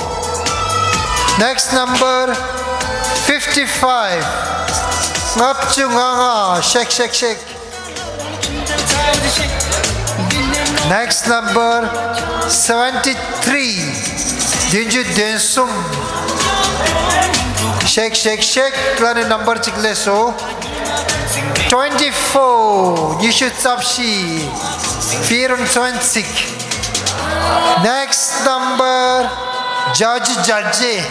Next number, fifty five. ལྔ་བཅུ་ང་ལྔ། ཤེག་ཤེག་ཤེག། Next number, seventy three. བདུན་ཅུ་དོན་གསུམ། ཤེག་ཤེག་ཤེག། ལ་ནི་number གཅིག་སླེབས་སོང་། twenty four. ཉི་ཤུ་རྩ་བཞི། vierundzwanzig. Next number, བརྒྱད་ཅུ་གྱ་བརྒྱད།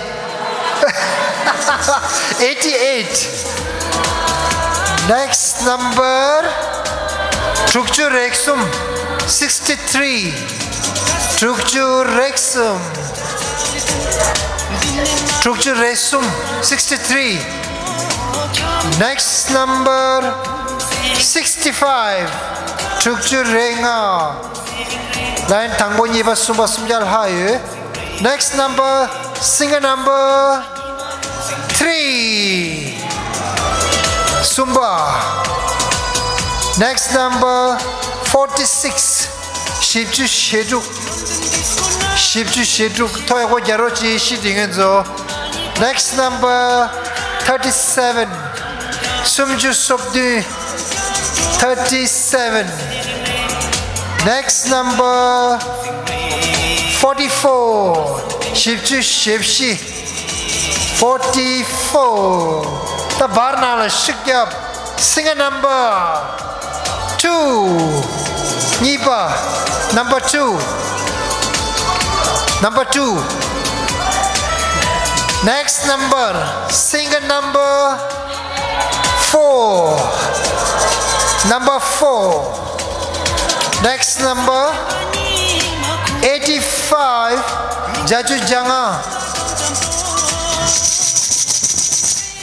eighty eight. Next number, དྲུག་ཅུ་རེ་གསུམ། sixty three. དྲུག་ཅུ་རེ་གསུམ། དྲུག་ཅུ་རེ་གསུམ། sixty three. Next number, sixty five. དྲུག་ཅུ་རེ་ལྔ། ལའིན་དང་པོ་གཉིས་པ་གསུམ་པ་གསུམ་བརྒྱ་ལྷག་ཡོད། Next number, single number three. གསུམ་པ། Next number, forty six. བཞི་བཅུ་ཞེ་དྲུག། བཞི་བཅུ་ཞེ་དྲུག། ཐོ་ཡག་པོ་རྒྱག་རོགས་གྱིས། ཤི་དེ་ངན་ཚོ། Next number, thirty seven. སུམ་ཅུ་སོ་བདུན། thirty seven. Next number, forty four. བཞི་བཅུ་ཞེ་བཞི། forty four. ད་བར་ནང་ལ་ཤུགས་རྒྱབ། Single number two. གཉིས་པ། number two. Number two. Next number, single number four. Number four. Next number, eighty five. བརྒྱད་ཅུ་གྱ་ལྔ།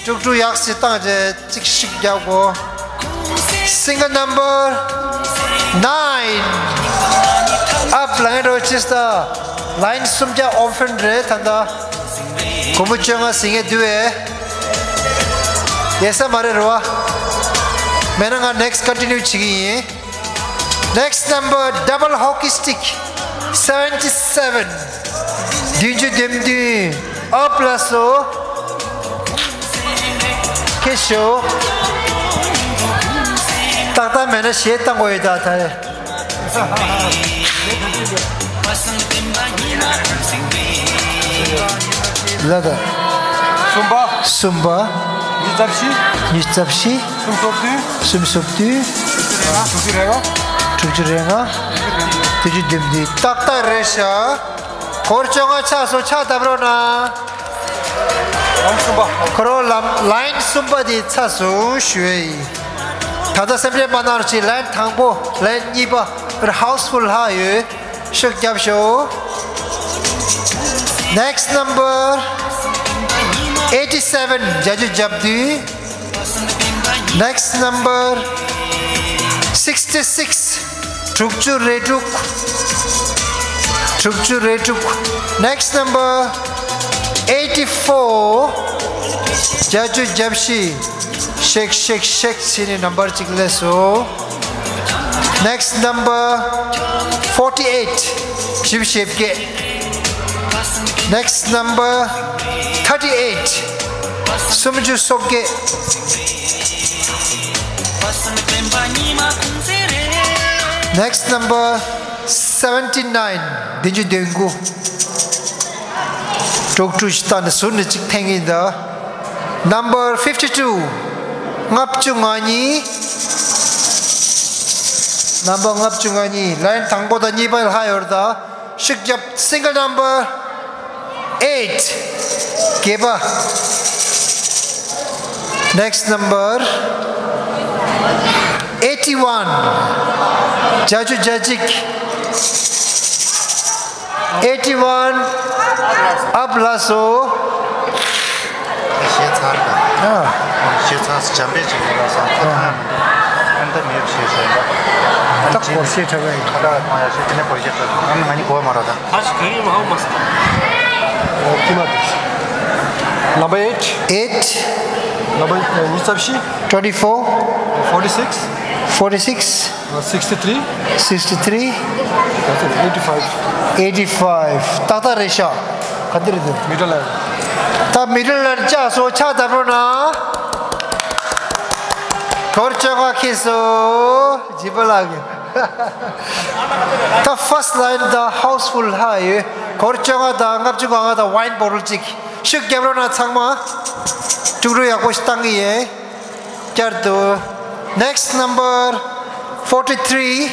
དཀྲུག་དཀྲུག་ཡག་སེ་བཏང་རྗེས་གཅིག་ཤིག་རྒྱག་གོ། Single number nine. ཨབ་ལ་ངའི་རོ་ཆིས་ད། ལའིན་སུམ་བརྒྱ་ཨོ་ཕན་རེད་ད་ད། སྒོར་མོ་བཅོ་ལྔ་ཟིན་ངེས་འདུག་བས། ཡེ་ས་མ་རེད་རོ་བ། མེད་ན་ང་next continue བྱེད་ཀྱི་ཡིན། Next number, double hockey stick, seventy seven. བདུན་ཅུ་དོན་བདུན། ཨོ་པ་ལ་སོ། ཁེ་ཤོ། ཏག་ཏག་མེད་ན་གཞས་བཏང་དགོས་ཡོད་ད་ད། ལ་ད། གསུམ་པ། གསུམ་པ། ཉི་ཤུ་རྩ་བཞི། ཉི་ཤུ་རྩ་བཞི། སུམ་ཅུ་སོ་བདུན། སུམ་ཅུ་སོ་བདུན། དྲུག་ཅུ་རེ་ལྔ། དྲུག་ཅུ་རེ་ལྔ། བདུན་ཅུ་དོན་བདུན། ཏག་ཏག་རེད་ཤག་སྒོར་བཅོ་ལྔ་ཆགས་སོང་། ཕྱག་བརྡབ་རོགས་གནང་། ལམ་གསུམ་པ། ཁོ་རང་ལམ་ལའིན་གསུམ་པ་དེ་ཚར་སོང་ཞུ་ཡས་ཡིན། ད་ལྟ་སེམས་ཁྲལ་མ་གནང་རོགས་གྱིས། ལའིན་དང་པོ་ལའིན་གཉིས་པ་ཧའུ་སི་ཕུལ་ལྷག་ཡོད། ཤུགས་རྒྱབ་ཤོག Next number eighty seven. རྒྱབ་ལྗོངས་རྒྱབ་དུས། Next number sixty six. དྲུག་ཅུ་རེ་དྲུག་དྲུག་ཅུ་རེ་དྲུག Next number eighty four. རྒྱབ་ལྗོངས་རྒྱབ་བཞི། ཤེག་ཤེག་ཤེག་བྱས་ནས་ནམ་བར་གཅིག་སླེབས་སོང་། Next number forty eight. བཞི་བཅུ་ཞེ་བརྒྱད། Next number thirty eight. སུམ་ཅུ་སོ་བརྒྱད། Next number seventy nine. བདུན་ཅུ་དོན་དགུ། དཀྲུག་དཀྲུག་ཞིག་བཏང་ནས་ཟུར་ནས་གཅིག་འཐེན་གྱི་ཡིན་ད། Number fifty two. ལྔ་བཅུ་ང་གཉིས། རྣམ་པ་ལྔ་བཅུ་ང་གཉིས། ལའིན་དང་པོ་དང་གཉིས་པ་ལྷག་ཡོད་རེད་ད། ཤུགས་རྒྱབ། Single number eight. བརྒྱད་པ། Next number eighty one. བརྒྱད་ཅུ་གྱ་གཅིག eighty one up ལགས་སོ། ཞེ་ཚར་ད། ཨ། ཞེ་ཚར་འཇམ་པོ་ཅིག་ཡིན་ལགས་སོ། ཁོ་ཐང་མི་འདུག་ཨན་ད་མེད་ཞེས་ཟེར་ད། ད་སྒོར་གཞས་འཁྲབ་ཡ་ཡིན། ད་ད་མ་ཡ་ཞེས་དེ་ནས་སྒོར་གཞས་འཁྲབ། ཨ་ནི་ང་གཉིས་གོ་མ་ར་ད། ཨ་ཞིག་ག་ཡིན་མ་ཧོ་མ་སི། ཨོ་ཀི་མ་དུ། Number eight. Eight. Number ཉི་ཤུ་རྩ་བཞི། Twenty four. Forty six. Forty six. Sixty three. Sixty three. Eighty five. Eighty five. ཏག་ཏག་རེད་ཤག་ག་འདི་རེད་འདུག Middle line. ད་མི་ཌལ་ལའིན་བཅག་སོང་། ཕྱག་བརྡབ་རོགས་གནང་། སྒོར་བཅོ་ལྔ་ཁེལ་སོང་། སྦྱིན་པ་ལགས་ཀྱིས། ད་ཕར་སི་ཊི་ལའིན་དང་ཧའུ་སི་ཕུལ་ལྷག་ཡོད། སྒོར་བཅོ་ལྔ་དང་ལྔ་བཅུ་ང་ལྔ་དང་ཝའིན་བོ་ཊལ་གཅིག་ཤུགས་རྒྱབ་རོགས་གནང་། ཚང་མ་དཀྲུག་དཀྲུག་ཡག་པོ་ཞིག་བཏང་གི་ཡིན། བསྐྱར་དུ། Next number forty three.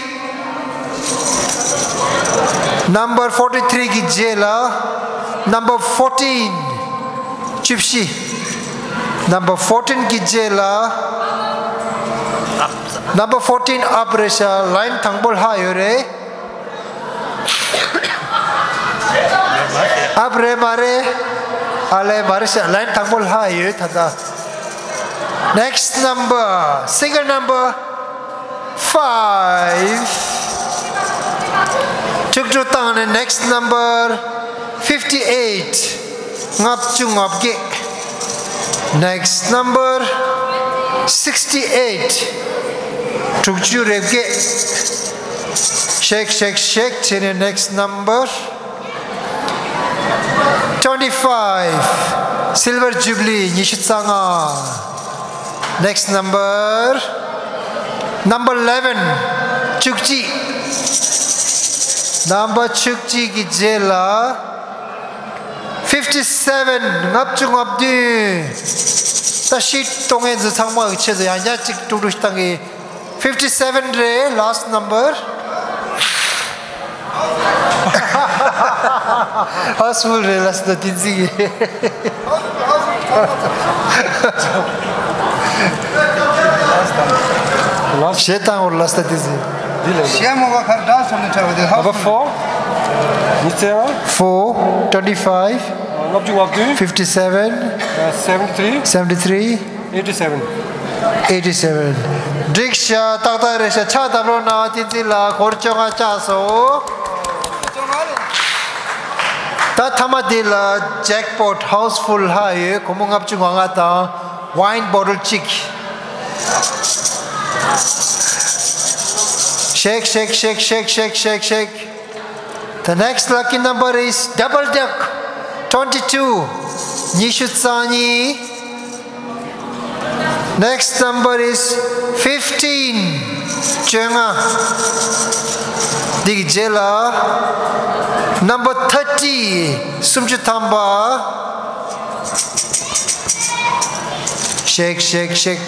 Number forty three གི་རྗེས་ལ། Number fourteen. བཅུ་བཞི། Number fourteen གི་རྗེས་ལ། Number fourteen up རེད་ཤག་ལའིན་དང་པོ་ལྷག་ཡོད་རེད། ཨབ་རེད་མ་རེད། ཨ་ལས་མ་རེད་ཤག་ལའིན་དང་པོ་ལྷག་ཡོད་ད་ལྟ། Next number, single number five. དཀྲུག་དཀྲུག་བཏང་ནས་next number fifty eight. ལྔ་བཅུ་ང་བརྒྱད། Next number sixty eight. དྲུག་ཅུ་རེ་བརྒྱད། ཤེག་ཤེག་ཤེག་བྱས་ནས་next number twenty five. Silver Jubilee ཉི་ཤུ་རྩ་ལྔ། Next number, number eleven. བཅུ་གཅིག་རྣམ་པ་བཅུ་གཅིག་གི་རྗེས་ལ། Fifty seven. ལྔ་བཅུ་ང་བདུན། ད་ཤིག་གཏོང་མཁན་ཚོ་ཚང་མ་གི་ཆེད་དུ་ཡང་བསྐྱར་གཅིག་དཀྲུག་དཀྲུག་བཏང་གི། Fifty seven རེད། Last number. ཧའུ་སི་ཕུལ་རེད། Last དེ་ཚིག་གི། གཞས་བཏང་བར་last དེ་ཚིག། འདི་ལས། གཞས་མོ་ག་ཁར་dance བྱས་ནས་འཁྲབ་པ་དེ་ཧའུ་སི་ཕུལ། Number four. ཉི་ཤུ་རྩ་ལྔ། Four, twenty five. ལྔ་བཅུ་ང་བདུན། Fifty seven. Seventy three. Seventy three. Eighty seven. Eighty seven. འགྲིག་ཤག་ཏག་ཏག་རེད་ཤག་ཕྱག་བརྡབ་རོགས་གནང་། བསྟན་འཛིན་ལགས། སྒོར་བཅོ་ལྔ་བཅག་སོང་། ད་མཐའ་མ་འདི་ལ་jackpot housefull ལྷག་ཡོད། སྒོར་མོ་ལྔ་བཅུ་ང་ལྔ་དང་wine bottle གཅིག་ཤེག་ཤེག་ཤེག་ཤེག་ཤེག་ཤེག། The next lucky number is double duck, twenty two. ཉི་ཤུ་རྩ་གཉིས། Next number is fifteen. བཅོ་ལྔ། འདི་གི་རྗེས་ལ། Number thirty. སུམ་ཅུ་ཐམ་པ། Shake, shake, shake.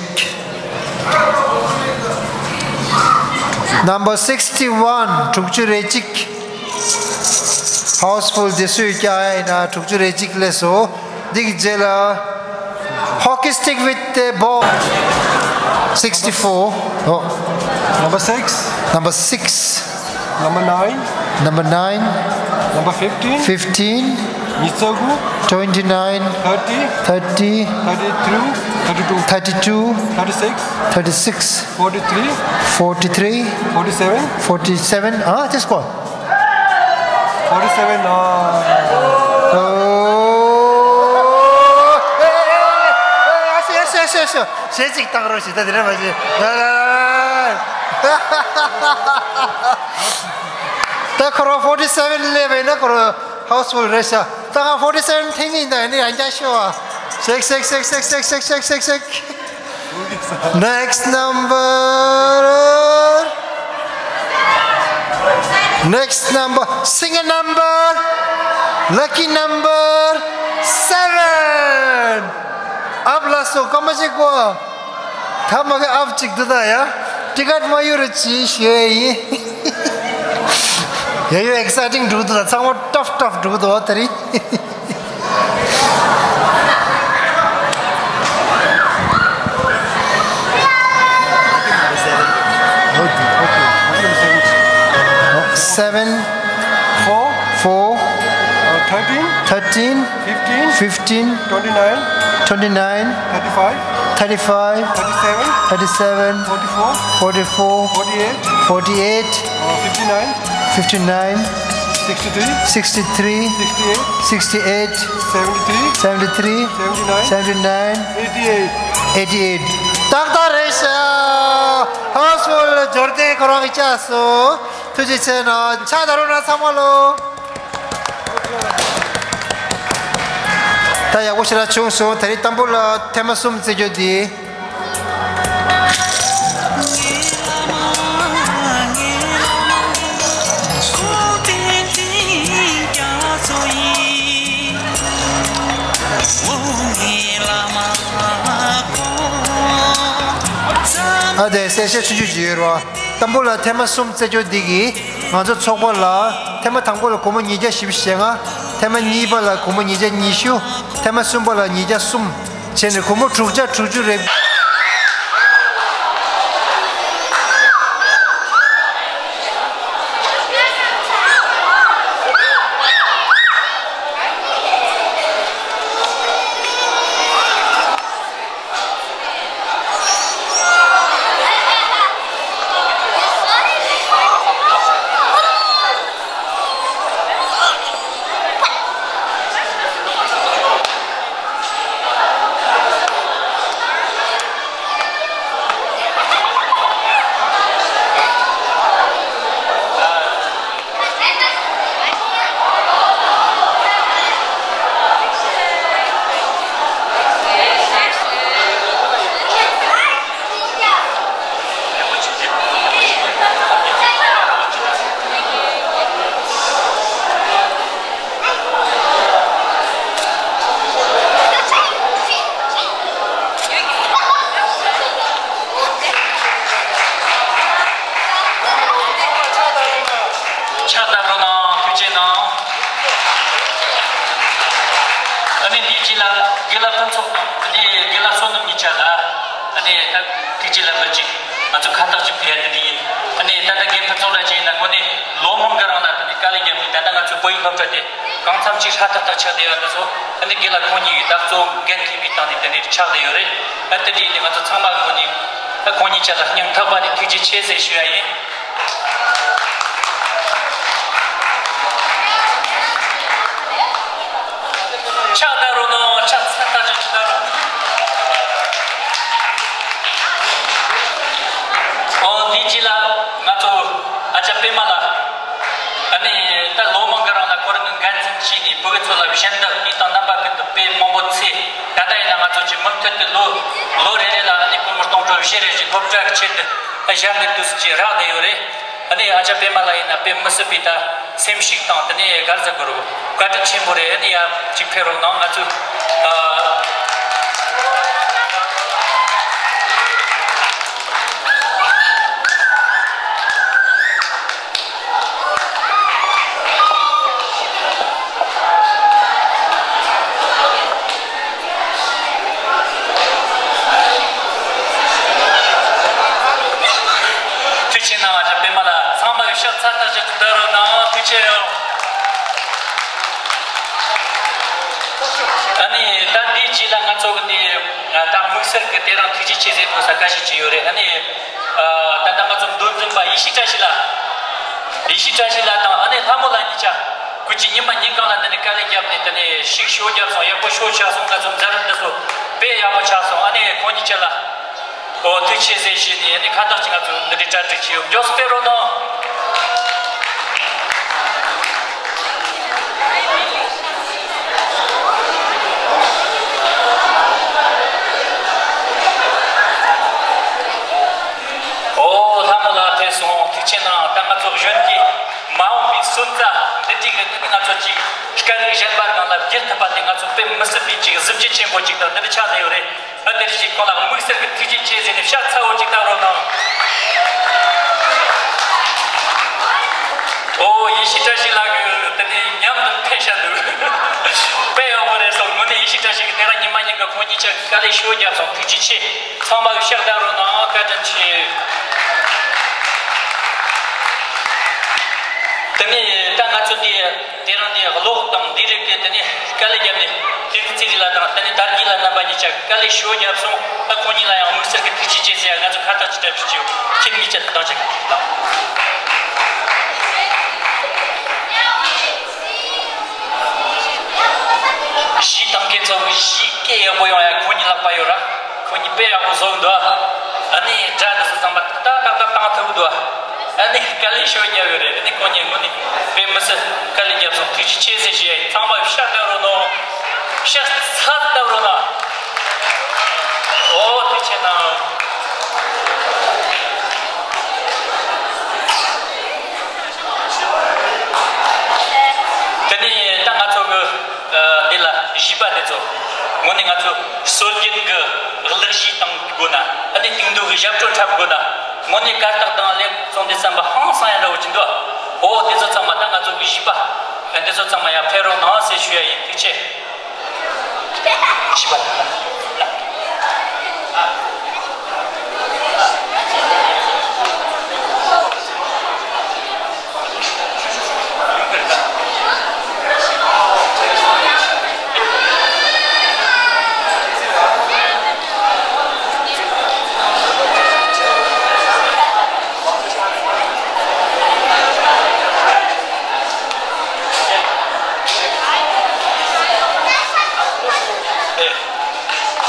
Number sixty-one, དྲུག་ཅུ་རེ་གཅིག Houseful དེ་སུས་བཀྱག་ཡིན་ན་དྲུག་ཅུ་རེ་གཅིག་སླེབས་སོང་། འདི་གི་རྗེས་ལ། Hockey stick with the ball. sixty-four. Oh. Number six. Number six. Number nine. Number nine. Number fifteen. fifteen. Nyicagu. twenty-nine. thirty. thirty. thirty-two. thirty-two. thirty-two. thirty-six. thirty-six. forty-three. forty-three. forty-seven. forty-seven. Ah, just go. forty-seven. Oh. Yes, yes, yes, yes. ཞེ་གཅིག་བཏང་རོགས་ཞེས་ད་དེ་རེད་མ་ཞེས། ད་ཁོ་རང་forty-seven སླེབས་པས་ན་ཁོ་རང་Houseful རེད་ཤག་ད་ང་forty-seven འཐེན་གྱི་ཡིན། ད་ཡིན་ན་ཡང་བསྐྱར་ཤོག་ཨ། ཤེག་ཤེག་ཤེག་ཤེག་ཤེག Next number. Next number. Single number. Lucky number seven. ཨབ་ལ་སོ་ཀ་མ་ཅིག་གོ་ཐ་མ་གི་ཨབ་ཅིག་འདུག་ད་ཡ། ཏི་ཀཊ་མ་ཡོད་རེད་ཅི་ཞུ་ཡ་ཡིན། ཡ་ཡོད་exciting འགྲོ་འདུག་ད། ཚང་མ་tough tough འགྲོ་འདུག་ད་རེད། Seven. Four. Four. Uh, thirteen. Thirteen. Fifteen. Fifteen. Twenty-nine. Twenty-nine. Thirty-five. Thirty-five. Thirty-seven. Thirty-seven. Forty-four. Forty-four. Forty-eight. Forty-eight. Uh, fifty-nine. Fifty-nine. Sixty-three. Sixty-three. Sixty-eight. Sixty-eight. Seventy-three. Seventy-three. Seventy-nine. Seventy-nine. Eighty-eight. Eighty-eight. ཏག་ཏག་རེད་ཤག Houseful འབྱོར་ལྡན་ཁོ་རང་གི་བཅར་སོང་། ཐུགས་རྗེ་ཆེ་གནང་། ཕྱག་བརྡབ་རོགས་གནང་ཚང་མ་ལོ། ད་ཡག་པོ་ཞེ་དྲག་བྱུང་སོང་། ད་རེས་དང་པོ་ལ་ཐེངས་མ་གསུམ་རྩེ་རྒྱུ་འདི། ཨ་དེ་གསལ་བཤད་ཆུང་ཆུང་ཅིག་ཡོད་རེད་བ། དང་པོ་ལ་ཐེངས་མ་གསུམ་རྩེ་རྒྱུ་འདི་གིས་ང་ཚོ་ཚོགས་པ་ལ་ཐེངས་མ་དང་པོ་ལ་སྒོར་མོ་ཉིས་བརྒྱ་བཞི་བཅུ་ཞེ་ལྔ། ཐེངས་མ་གཉིས་པ་ལ་སྒོར་མོ་ཉིས་བརྒྱ་ཉི་ཤུ། ཐེངས་མ་གསུམ་པ་ལ་ཉིས་བརྒྱ་གསུམ། བྱས་ནས་སྒོར་མོ་དྲུག་བརྒྱ་དྲུག་ཅུ་རེད། ཕྱག་བརྡབ་རོགས་གནང་། ཐུགས་རྗེ་གནང་། ཨ་ནི་འདིའི་རྗེས་ལ་དགེ་ལགས་ཕུན་ཚོགས་དང་ཨ་ནི་དགེ་ལགས་བསོད་ནམས་གཉིས་ཆ་ལ་ཨ་ནི་ད་ཐུགས་རྗེ་ལ་འབུལ་ཅིག་ང་ཚོ་ཁ་བཏགས་ཅིག་ཕུལ་ཡ་དེ་འདྲ་ཡིན། ཨ་ནི་ད་ལྟ་དགེ་ཕུན་ཚོགས་ལགས་ཀྱིས་ཡིན་ན་དངོས་གནས་ལོ་མང་གི་རིང་ལ་ད་ནི་དཀའ་ལས་བརྒྱབ་ནས་ད་ལྟ་ང་ཚོའི་བོད་ཡིག་སློབ་གྲྭ་དེ་གང་འཚམ་ཅིག་སྲ་ཐག་ཐག་ཆགས་བསྡད་ཡོད་དེ་ཚོ་ཨ་ནི་དགེ་ལགས་ཁོང་གཉིས་ཀྱིས་ད་གཙོ་བོ་འགན་འཁྱེར་བའི་སྟེང་ནས་དེ་འདྲ་ཆགས་བསྡད་ཡོད་རེད། ཨ་དེ་འདྲ་ཡིན་ནའི་ང་ཚོ་ཚང་མ་གི་ངོས་ནས་ཨ་ཁོང་གཉིས་ཆ་ལ་སྙིང་ཐག་པ་ནས་ཐུགས་རྗེ་ཆེ་ཟེར་ཞུ་ཡ་ཡིན། ཕྱག་བརྡབ་རོགས་གནང་། ཕྱག་འཚལ་ཐག་ཆོད་ཅིག་བརྡབ་རོགས་གནང་། ཨོ་དེའི་རྗེས་ལ་ང་ཚོ་ཨ་ཅག་པད་མ་ལགས། ཨ་ནི་ད་ལོ་མང་གི་རིང་ལ་ཁོ་རང་གི་འགན་འཛིན་བྱས་ནས་བོད་ཀྱི་ཚོ་ལ་སྦྱིན་བདག་དུས་དང་རྣམ་པ་ཀུན་ཏུ་དཔེ་མང་པོ་འཚོས། ད་ལྟ་ཡིན་ན་ང་ཚོ་ཀྱི་མུ་མཐུད་དུ་ལོ་ལོ་རེ་རེ་ལ་ཨ་ནི་སྒོར་མོ་སྟོང་ཕྲག་བཞི་རེ་ཞིག་སློབ་གྲྭ་གི་ཆེད་དུ་ཨ་བཞག་འདུག་ཏུ་ཅིག་རག་བསྡད་ཡོད་རེད། ཨ་ནི་ཨ་ཅག་པད་མ་ལགས་ཡིན་ན་དཔེ་མི་སྲིད་པའི་ད་སེམས་ཤུགས་དང་དེ་ནས་དགའ་རྩ་དགོས་རེད། བཀའ་དྲིན་ཆེན་པོ་རེད། ཨ་ནི་ཡར་ཅིག་ཕེབས་རོགས་གནང་། ང་ཚོས་ཨ་ ཕྱག་འཚལ་ཐག་ཆོད་དུ་བསྟར་རོགས་གནང་། ཐུགས་རྗེ་ཆེ་ཡོད། ཨ་ནི་ད་འདིའི་རྗེས་ལ་ང་ཚོ་གི་འདི་ད་དམིགས་བསལ་གྱི་དེ་རིང་ཐུགས་རྗེ་ཆེ་ཟེར་དགོས་ས་འགའ་ཞིག་ཅིག་ཡོད་རེད། ཨ་ནི་ད་ལྟ་ང་ཚོ་མདོ་འཛིན་པ་ཡེ་ཤེས་བཀྲ་ཤིས་ལགས། ཡེ་ཤེས་བཀྲ་ཤིས་ལགས་དང་ཨ་ནི་ལྷ་མོ་ལགས་གཉིས་ཆ། སྐུ་མཁྱེན་ཉི་མ་ཉིན་གང་ལ་འདི་ནས་དཀའ་ལས་བརྒྱབ་ནས་དེ་ནས་ཤིག་ཤོ་བརྒྱབ་སོང་། ཡག་པོ་ཤོ་ཆགས་སོང་། ང་ཚོ་མཛད་རིམ་འདི་ཚོ་དཔེ་ཡག་པོ་ཆགས་སོང་། ཨ་ནི་ཁོང་གཉིས་ཆ་ལ་ཨོ་ཐུགས་རྗེ་ཆེ་ཟེར་ཞུས་ནས་ཨ་ནི་ཁ་བཏགས་ཅིག་ང་ཚོ་འདི་འདྲའི་གྲ་སྒྲིག་བྱས་ཡོད། མགྱོགས་སུ་སྤེལ་རོགས་གནང་། ཨོ་ལྷ་མོ་ལགས་ཕེབས་སོང་། ཐུགས་རྗེ་གནང་། ད་ང་ཚོ་གཞོན་སྐྱེས་མ་འོངས་པའི་སོན་རྩ་འདི་འགྲིག་རེད། དེ་ནི་ང་ཚོ་ཅིག་སྐད་རིགས་གཞན་པ་སྒང་ལ་བསྒྱུར་ཐུབ་པ་དེ་ང་ཚོ་དཔེ་མི་སྲིད་པའི་ཅིག་གཟི་བརྗིད་ཆེན་པོ་ཅིག་དང་འདི་འདྲ་ཆགས་བསྡད་ཡོད་རེད། ཨ་དེར་ཞིག་ཁོ་ལ་དམིགས་བསལ་གྱི་ཐུགས་རྗེ་ཆེ་ཟེར་ནས་ཕྱག་འཚལ་བོ་ཅིག་བཏབ་རོགས་གནང་། ཨོ་ཡེ་ཤེས་བཀྲ་ཤིས་ལགས་ཀྱིས་དེ་ནས་མཉམ་དུ་ཕེབས་ཤག་འདུག་དཔེ་ཡག་པོ་རེད་སོང་། དངོས་གནས་ཡེ་ཤེས་བཀྲ་ཤིས་ཀྱིས་དེ་རིང་ཉི་མ་ཉིན་གྱི་ཁོང་གཉིས་ཆ་དཀའ་ལས་ཤོ་བརྒྱབ་སོང་། ཐུགས་རྗེ་ཆེ། ཚང་མ་གིས་ཕྱག་བཏབ་རོགས་གནང་། བཀའ་དྲིན་ཆེ། དེ་ནས་ད་ང་ཚོ་འདི་དེ་རིང་འདི་གློག་དང་འདི་རིགས་དེ་དེ་ནས་དཀའ་ལས་བརྒྱབ་ནས་དེ་ནས་ཚེ་རིང་ལགས་དང་དེ་ནས་དར་རྒྱས་ལགས་རྣམ་པ་གཉིས་ཆ་གིས་དཀའ་ལས་ཞེ་པོ་བརྒྱབ་སོང་། ད་ཁོང་གཉིས་ལ་ཡང་དམིགས་བསལ་གྱི་ཐུགས་རྗེ་ཆེ་ཟེར་ཡ་ང་ཚོ་ཁ་བཏགས་ཅིག་སྤྲད་པ་ཞིག་ཡོད། ཁྱེད་གཉིས་ཆ་དང་ཅིག་གཞས་བཏང་མཁན་ཚོ་གི་གཞས་སྐད་ཡག་པོ་ཡོང་ཡ་ཁོང་གཉིས་ལག་པ་ཡོད་ར། ཁོང་གཉིས་དཔེ་ཡག་པོ་བཟོ་གི་འདུག་ཨ་ནི་སྒྲ་འདི་ཚོ་ཚང་མ་ཏག་ཏག་ཏག་ཏག་བཏང་ཐུབ་ཀྱི་འདུག་ཨ་ནི་དཀའ་ལས་ཞེ་པོ་བརྒྱབ་ཡོད་རེད། ཨ་ནི་ཁོང་གཉིས་དངོས་གནས་དཔེ་མི་སྲིད་དཀའ་ལས་བརྒྱབ་སོང་། ཐུགས་རྗེ་ཆེ་ཟེར་ཞུ་ཡ་ཡིན། ཚང་མ་ཕྱག་བཏབ་རོགས་གནང་། ཕྱག་འཚལ་བཏབ་རོགས་གནང་། ཨོ་ཐུགས་རྗེ་གནང་། དེ་ནས་ད་ང་ཚོ་གི་ཨ་འདི་ལ་གཞས་པ་དེ་ཚོ་དངོས་གནས་ང་ཚོ་སྲོལ་རྒྱུན་གྱི་གླུ་གཞས་བཏང་དགོས་ན། ཨ་ནི་དེང་དུས་ཀྱི་ཞབས་བྲོ་འཁྲབ་དགོས་ན། དངོས་གནས་གར་སྟེགས་དང་ལེབ་བཙོང་དེ་བསམ་པ་ཧང་སང་ཡ་འདྲ་བོ་ཅིག་འདུག་ཨོ་དེ་ཚོ་ཚང་མ་ད་ང་ཚོ་གི་གཞས་པ་ཨ་འདི་ཚོ་ཚང་མ་ཡར་ཕེབས་རོགས་གནང་ཟེར་ཞུ་ཡ་ཡིན། ཐུགས་རྗེ་ཆེ། གཞས་པ་དང་།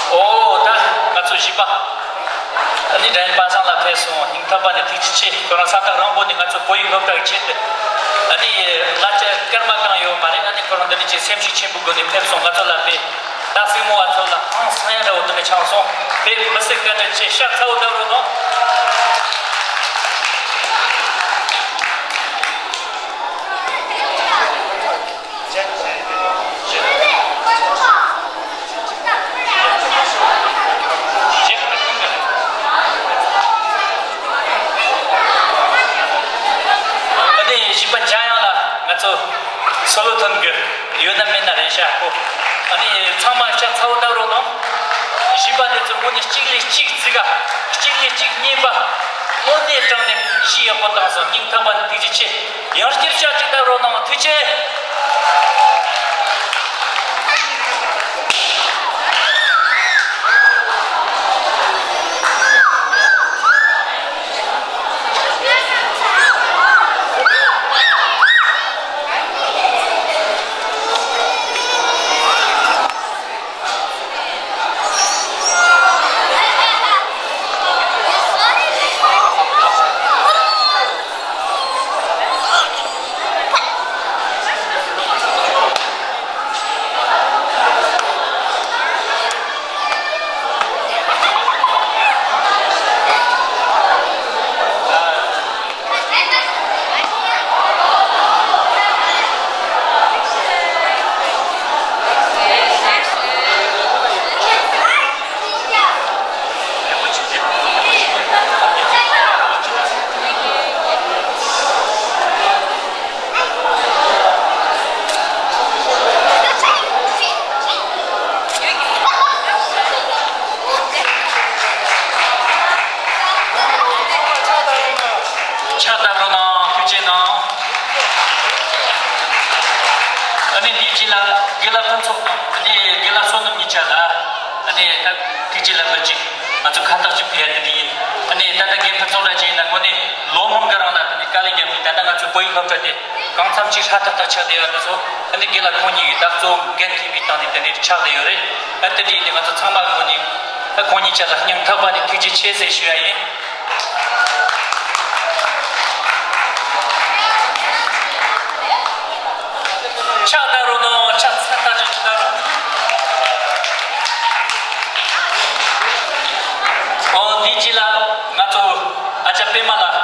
ཨོ་ད་ང་ཚོ་གཞས་པ། ཨ་ནི་དྲན་པ་སངས་ལགས་ཕེབས་སོང་། སྙིང་ཐག་པ་ནས་ཐུགས་རྗེ་ཆེ། ཁོ་རང་ས་ཐག་རིང་པོ་ནས་ང་ཚོ་བོད་ཡིག་སློབ་གྲྭ་གི་ཆེད་དུ་ཨ་ནི་གླ་ཆ་སྐར་མ་གང་ཡོད་མ་རེད། ཨ་ནི་ཁོ་རང་འདི་འདྲ་ཅིག་སེམས་ཤུགས་ཆེན་པོའི་སྒོ་ནས་ཕེབས་སོང་། ང་ཚོ་ལ་དཔེ་ད་སྲིང་མོ་བ་ཚོ་ལ་ཧང་སང་ཡ་འདྲ་བོ་དེ་འདྲ་ཆགས་སོང་། དཔེ་མི་སྲིད་བཀའ་དྲིན་ཆེ། ཕྱག་འཚལ་བོ་བཏབ་རོགས་གནང་། ཨ་ནི་གཞས་པ་འཇམ་དབྱངས་ལགས་ང་ཚོ་སོ་ལོ་ཐོན་གི་ཡོད་ན་མེད་ན་རེད་ཤག་གོ། ཨ་ནི་ཚང་མ་ཕྱག་འཚལ་བོ་བཏབ་རོགས་གནང་། གཞས་པ་འདི་ཚོ་དངོས་གནས་གཅིག་ལས་གཅིག་བརྩི་ག་གཅིག་ལས་གཅིག་སྙན་པ། དངོས་གནས་དྲང་གནས་གཞས་ཡག་པོ་བཏང་སོང་། སྙིང་ཐག་པ་ནས་ཐུགས་རྗེ་ཆེ། ཡང་བསྐྱར་ཕྱག་གཅིག་བཏབ་རོགས་གནང་། ཐུགས་རྗེ་ཆེ། དགེ་ལགས་དགེ་ལགས་ཕུན་ཚོགས་དང་དེ་ནས་དགེ་ལགས་བསོད་ནམས་གཉིས་ཆ་ལ་ཨ་ནི་ད་ཐུགས་རྗེ་ལ་འབུལ་ཅིག་ང་ཚོ་ཁ་བཏགས་ཅིག་ཕུལ་ཡ་དེ་འདྲ་ཡིན། ཨ་ནི་ད་ལྟ་དགེ་ཕུན་ཚོགས་ལགས་ཅིག་ཡིན་ན་དངོས་གནས་ལོ་མང་གི་རིང་ལ་དེ་ནས་དཀའ་ལས་བརྒྱབ་ནས་ད་ལྟ་ང་ཚོའི་བོད་ཡིག་སློབ་གྲྭ་དེ་གང་འཚམ་ཅིག་ཧྲ་ཐག་ཐག་ཆགས་བསྡད་ཡོད་དེ་ཚོ་ཨ་ནི་དགེ་ལགས་ཁོང་གཉིས་ཀྱིས་ད་གཙོ་བོ་འགན་འཁྱེར་བའི་སྟེང་ནས་དེ་འདྲ་ཆགས་བསྡད་ཡོད་རེད། ཨ་དེ་འདྲ་ཡིན་དུས་ང་ཚོ་ཚང་མ་གི་ངོས་ནས་ཨ་ཁོང་གཉིས་ཆ་ལ་སྙིང་ཐག་པ་ནས་ཐུགས་རྗེ་ཆེ་ཟེར་ཞུ་ཡ་ཡིན། ཕྱག་བརྡབ་རོགས་གནང་། ཕྱག་འཚལ་ལྟ་ཅིག་བརྡབ་རོགས་གནང་། ཨོ་དེའི་རྗེས་ལ་ང་ཚོ་ཨ་ཅག་པད་མ་ལགས།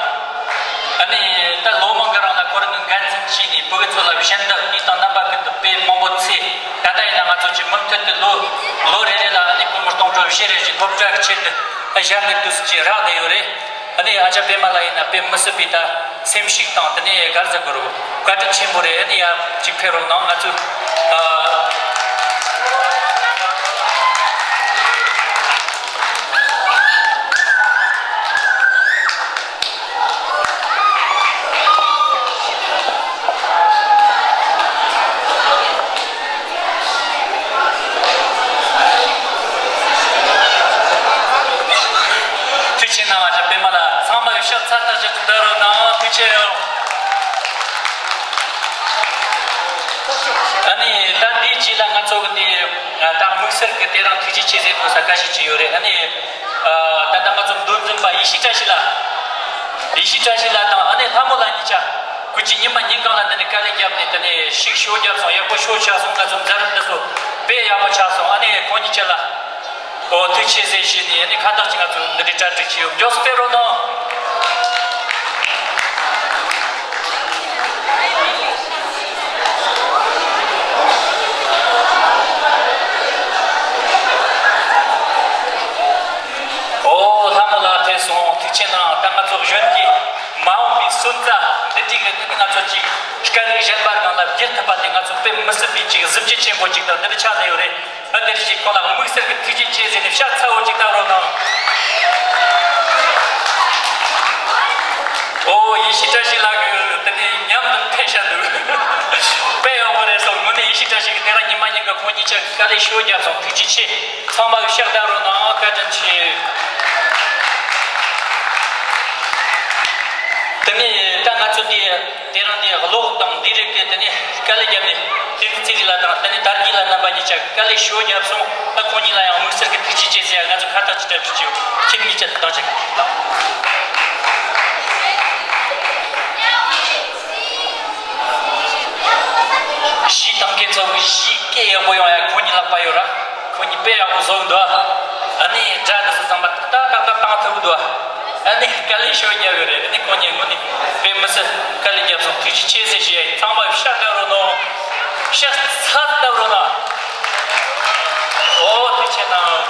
ཨ་ནི་ད་ལོ་མང་གི་རིང་ལ་ཁོ་རང་གི་འགན་འཛིན་བྱས་ནས་བོད་ཀྱི་ཚོ་ལ་གཞན་དག་དུས་དང་རྣམ་པ་ཀུན་ཏུ་དཔེ་མང་པོ་འཚོལ། ད་ལྟ་ཡིན་ན་ང་ཚོ་གི་མུ་མཐུད་དུ་ལོ་ལོ་རེ་རེ་ལ་ཨ་ནི་སྒོར་མོ་སྟོང་ཕྲག་བཞི་རེ་ཞིག་སློབ་གྲྭ་གི་ཆེད་དུ་ཨ་གཞན་གྱི་དུས་སུ་ཅིག་རག་བསྡད་ཡོད་རེད། ཨ་ནི་ཨ་ཅག་པད་མ་ལགས་ཡིན་ན་དཔེ་མི་སྲིད་པའི་ད་སེམས་ཤུགས་དང་དེ་ནས་དགའ་བསུ་དགོས་རེད། བཀའ་དྲིན་ཆེན་པོ་རེད། ཨ་ནི་ཡར་ཅིག་ཕེབས་རོགས་གནང་། ང་ཚོས་ཨ། ཐུགས་རྗེ་གནང་། ཨ་ཅག་པད་མ་ལགས། ཚང་མ་གིས་ཕྱག་འཚལ་ལྟ་ཅིག་བརྡབ་རོགས་གནང་། ཐུགས་རྗེ་ཆེ་ཡོད། ཨ་ནི་ད་འདིའི་རྗེས་ལ་ང་ཚོ་གི་འདི་ད་དམིགས་བསལ་གྱི་དེ་རིང་ཐུགས་རྗེ་ཆེ་ཟེར་དགོས་ས་འགའ་ཞིག་ཅིག་ཡོད་རེད། ཨ་ནི་ད་ལྟ་ང་ཚོ་མདོ་འཛིན་པ་ཡེ་ཤེས་བཀྲ་ཤིས་ལགས། ཡེ་ཤེས་བཀྲ་ཤིས་ལགས་དང་ཨ་ནི་ལྷ་མོ་ལགས་གཉིས་ཆ་སྐུ་མཁྱེན། ཉི་མ་ཉིན་གང་ལ་འདི་ནས་དཀའ་ལས་བརྒྱབ་ནས་དེ་ནས་ཞིག་ཤོ་བརྒྱབ་སོང་། ཡག་པོ་ཤོ་ཆགས་སོང་། ང་ཚོ་མཛད་རིམ་འདི་ཚོ་དཔེ་ཡག་པོ་ཆགས་སོང་། ཨ་ནི་ཁོང་གཉིས་ཆ་ལ། ཨོ་ཐུགས་རྗེ་ཆེ་ཟེར་ནས་ཨ་ནི་ཁ་བཏགས་ཅིག་ང་ཚོ་འདི་འདྲའི་གྲ་སྒྲིག་བྱས་ཡོད། མགྱོགས་སུ་ཕེབས་རོགས་གནང་། ཨོ་ལྷ་མོ་ལགས་ཕེབས་སོང་། ཐུགས་རྗེ་གནང་། ད་ང་ཚོ་གཞོན་སྐྱེས་མ་འོངས་པའི་སོན་རྩ་འདི་འདྲའི་གི་ང་ཚོ་ཅིག་སྐད་རིགས་གཞན་པ་སྒང་ལ་བསྒྱུར་ཐུབ་པ་དེ་ང་ཚོ་དཔེ་མི་སྲིད་པའི་ཅིག་གཟི་བརྗིད་ཆེན་པོ་ཅིག་དང་འདི་འདྲ་ཆགས་བསྡད་ཡོད་རེད། ཨ་དེར་ཞིག་ཁོ་ལ་དམིགས་བསལ་གྱི་ཐུགས་རྗེ་ཆེ་ཟེར་ནས་ཕྱག་འཚལ་བོ་ཅིག་བཏབ་རོགས་གནང་། ཨོ་ཡེ་ཤེས་བཀྲ་ཤིས་ལགས་ཀྱིས་དེ་ནས་མཉམ་དུ་ཕེབས་ཤག་འདུག་དཔེ་ཡག་པོ་རེད་སོང་། དངོས་གནས་ཡེ་ཤེས་བཀྲ་ཤིས་ཀྱིས་དེ་རིང་ཉི་མ་ཉིན་གྱི་ཁོང་གཉིས་ཆ་དཀའ་ལས་ཤོ་བརྒྱབ་སོང་། ཐུགས་རྗེ་ཆེ། ཚང་མ་གིས་ཕྱག་བཏབ་རོགས་གནང་། བཀའ་དྲིན་ཆེ། དེ་ནས་ད་ང་ཚོ་འདི། དེ་རིང་འདི་གློག་དང་འདི་རིགས་ཀྱི་དེ་ནས་དཀའ་ལས་བརྒྱབ་ནས་དེ་རིང་ཚེ་རིང་ལགས་དང་དེ་ནས་དར་རྒྱས་ལགས་རྣམ་པ་གཉིས་ཆ་དཀའ་ལས་ཞེ་པོ་བརྒྱབ་སོང་། ད་ཁོང་གཉིས་ལ་ཡང་དམིགས་བསལ་གྱི་ཐུགས་རྗེ་ཆེ་ཟེར་ཡ་ང་ཚོ་ཁ་བཏགས་ཅིག་སྤྲད་པ་ཞིག་ཡོད། ཁྱེད་གཉིས་ཆ་དང་ཅིག་དང་། གཞས་བཏང་མཁན་ཚོ་གི་གཞས་སྐད་ཡག་པོ་ཡོང་ཡ་ཁོང་གཉིས་ལག་པ་ཡོད་ར། ཁོང་གཉིས་དཔེ་ཡག་པོ་བཟོ་གི་འདུག་ཨ་ནི་སྒྲ་འདི་ཚོ་ཚང་མ་ཏག་ཏག་ཏག་ཏག་བཏང་ཐུབ་ཀྱི་འདུག་ཨ་ནི་དཀའ་ལས་ཞེ་པོ་བརྒྱབ་ཡོད་རེད། ཨ་ནི་ཁོང་གཉིས་ངོ་ནས་དཔེ་མི་སྲིད་དཀའ་ལས་བརྒྱབ་སོང་། ཐུགས་རྗེ་ཆེ་ཟེར་ཞུ་ཡ་ཡིན། ཚང་མ་ཕྱག་བཏབ་རོགས་གནང་། ཕྱག་འཚལ་བཏབ་རོགས་གནང་། ཨོ་ཐུགས་རྗེ་གནང་།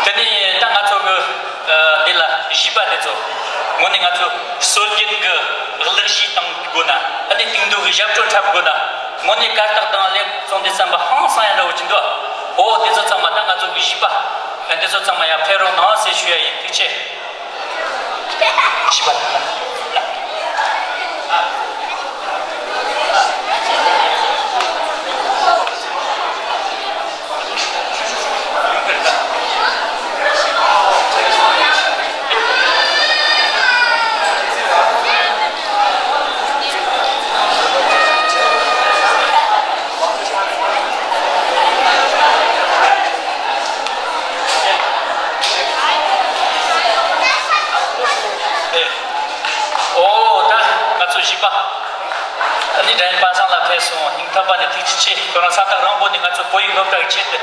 དེ་ནས་ད་ང་ཚོ་གི་ཨ་འདི་ལ་གཞས་པ་འདི་ཚོ་དངོས་གནས་ང་ཚོ་སྲོལ་རྒྱུན་གྱི་གླུ་གཞས་བཏང་དགོས་ན། ཨ་ནི་གཏིང་སྡུག་གི་ཞབས་བྲོ་འཁྲབ་དགོས་ན། དངོས་གནས་གར་སྟེགས་སྟེང་སླེབས་སོང་དུས་ཙམ་པ་ཧང་སང་ཡ་འདྲ་བོ་ཅིག་འདུག་ཨོ་འདི་ཚོ་ཚང་མ་ད་ང་ཚོ་གི་གཞས་པ་འདི་ཚོ་ཚང་མ་ཡར་ཕེབས་རོགས་གནང་ཟེར་ཞུ་ཡ་ཡིན། ཐུགས་རྗེ་ཆེ། གཞས་པ། ཨོ་ད་ང་ཚོ་གཞས་པ། ཨ་ནི་དྲན་པ་སང་ལ་ཕེབས་སོང་། སྙིང་ཐག་པ་ནས་ཐུགས་རྗེ་ཆེ། ཁོ་རང་ས་ཐག་རིང་པོ་ནས་ང་ཚོ་བོད་ཡིག་སློབ་གྲྭ་གི་ཆེད་དུ་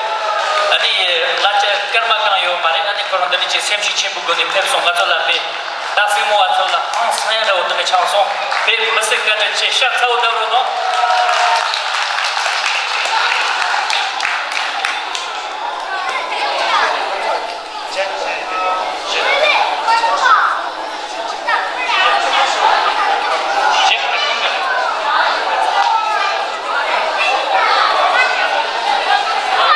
ཨ་ནི་གླ་ཆ་སྐར་མ་གང་ཡོད་མ་རེད། ཨ་ནི་ཁོ་རང་འདི་འདྲ་ཅིག་སེམས་ཤུགས་ཆེན་པོ་སྒོ་ནས་ཕེབས་སོང་། ང་ཚོ་ལ་དཔེ་ད་སྲིང་མོ་བ་ཚོ་ལ་ཧང་སང་ཡ་འདྲ་བོ་འདི་འདྲ་ཆགས་སོང་། དཔེ་མི་སྲིད་བཀའ་དྲིན་ཆེ། ཤ་ཚ་བོ་འདྲ་བོ་ནོ།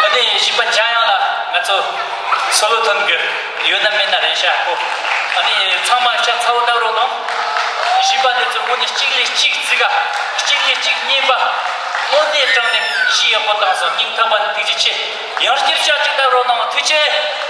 ཨ་ནི་གཞས་པ་འཇམ་དབྱངས་ལགས་ང་ཚོ་སོ་ལོ་ཐོན་གི་ཡོད་ན་མེད་ན་རེད་ཤག་གོ། ཨ་ནི་ཚང་མ་ཤ་ཚ་བོ་བཏབ་རོགས་གནང་། གཞས་པ་འདི་ཚོ་དངོས་གནས་གཅིག་ལས་གཅིག་རྫིག་ག་གཅིག་ལས་གཅིག་སྙན་པ། དངོས་གནས་དྲང་གནས་གཞས་ཡག་པོ་བཏང་སོང་། སྙིང་ཐག་པ་ནས་ཐུགས་རྗེ་ཆེ། ཡང་བསྐྱར་ཤ་གཅིག་བཏབ་རོགས་གནང་། ཐུགས་རྗེ་ཆེ།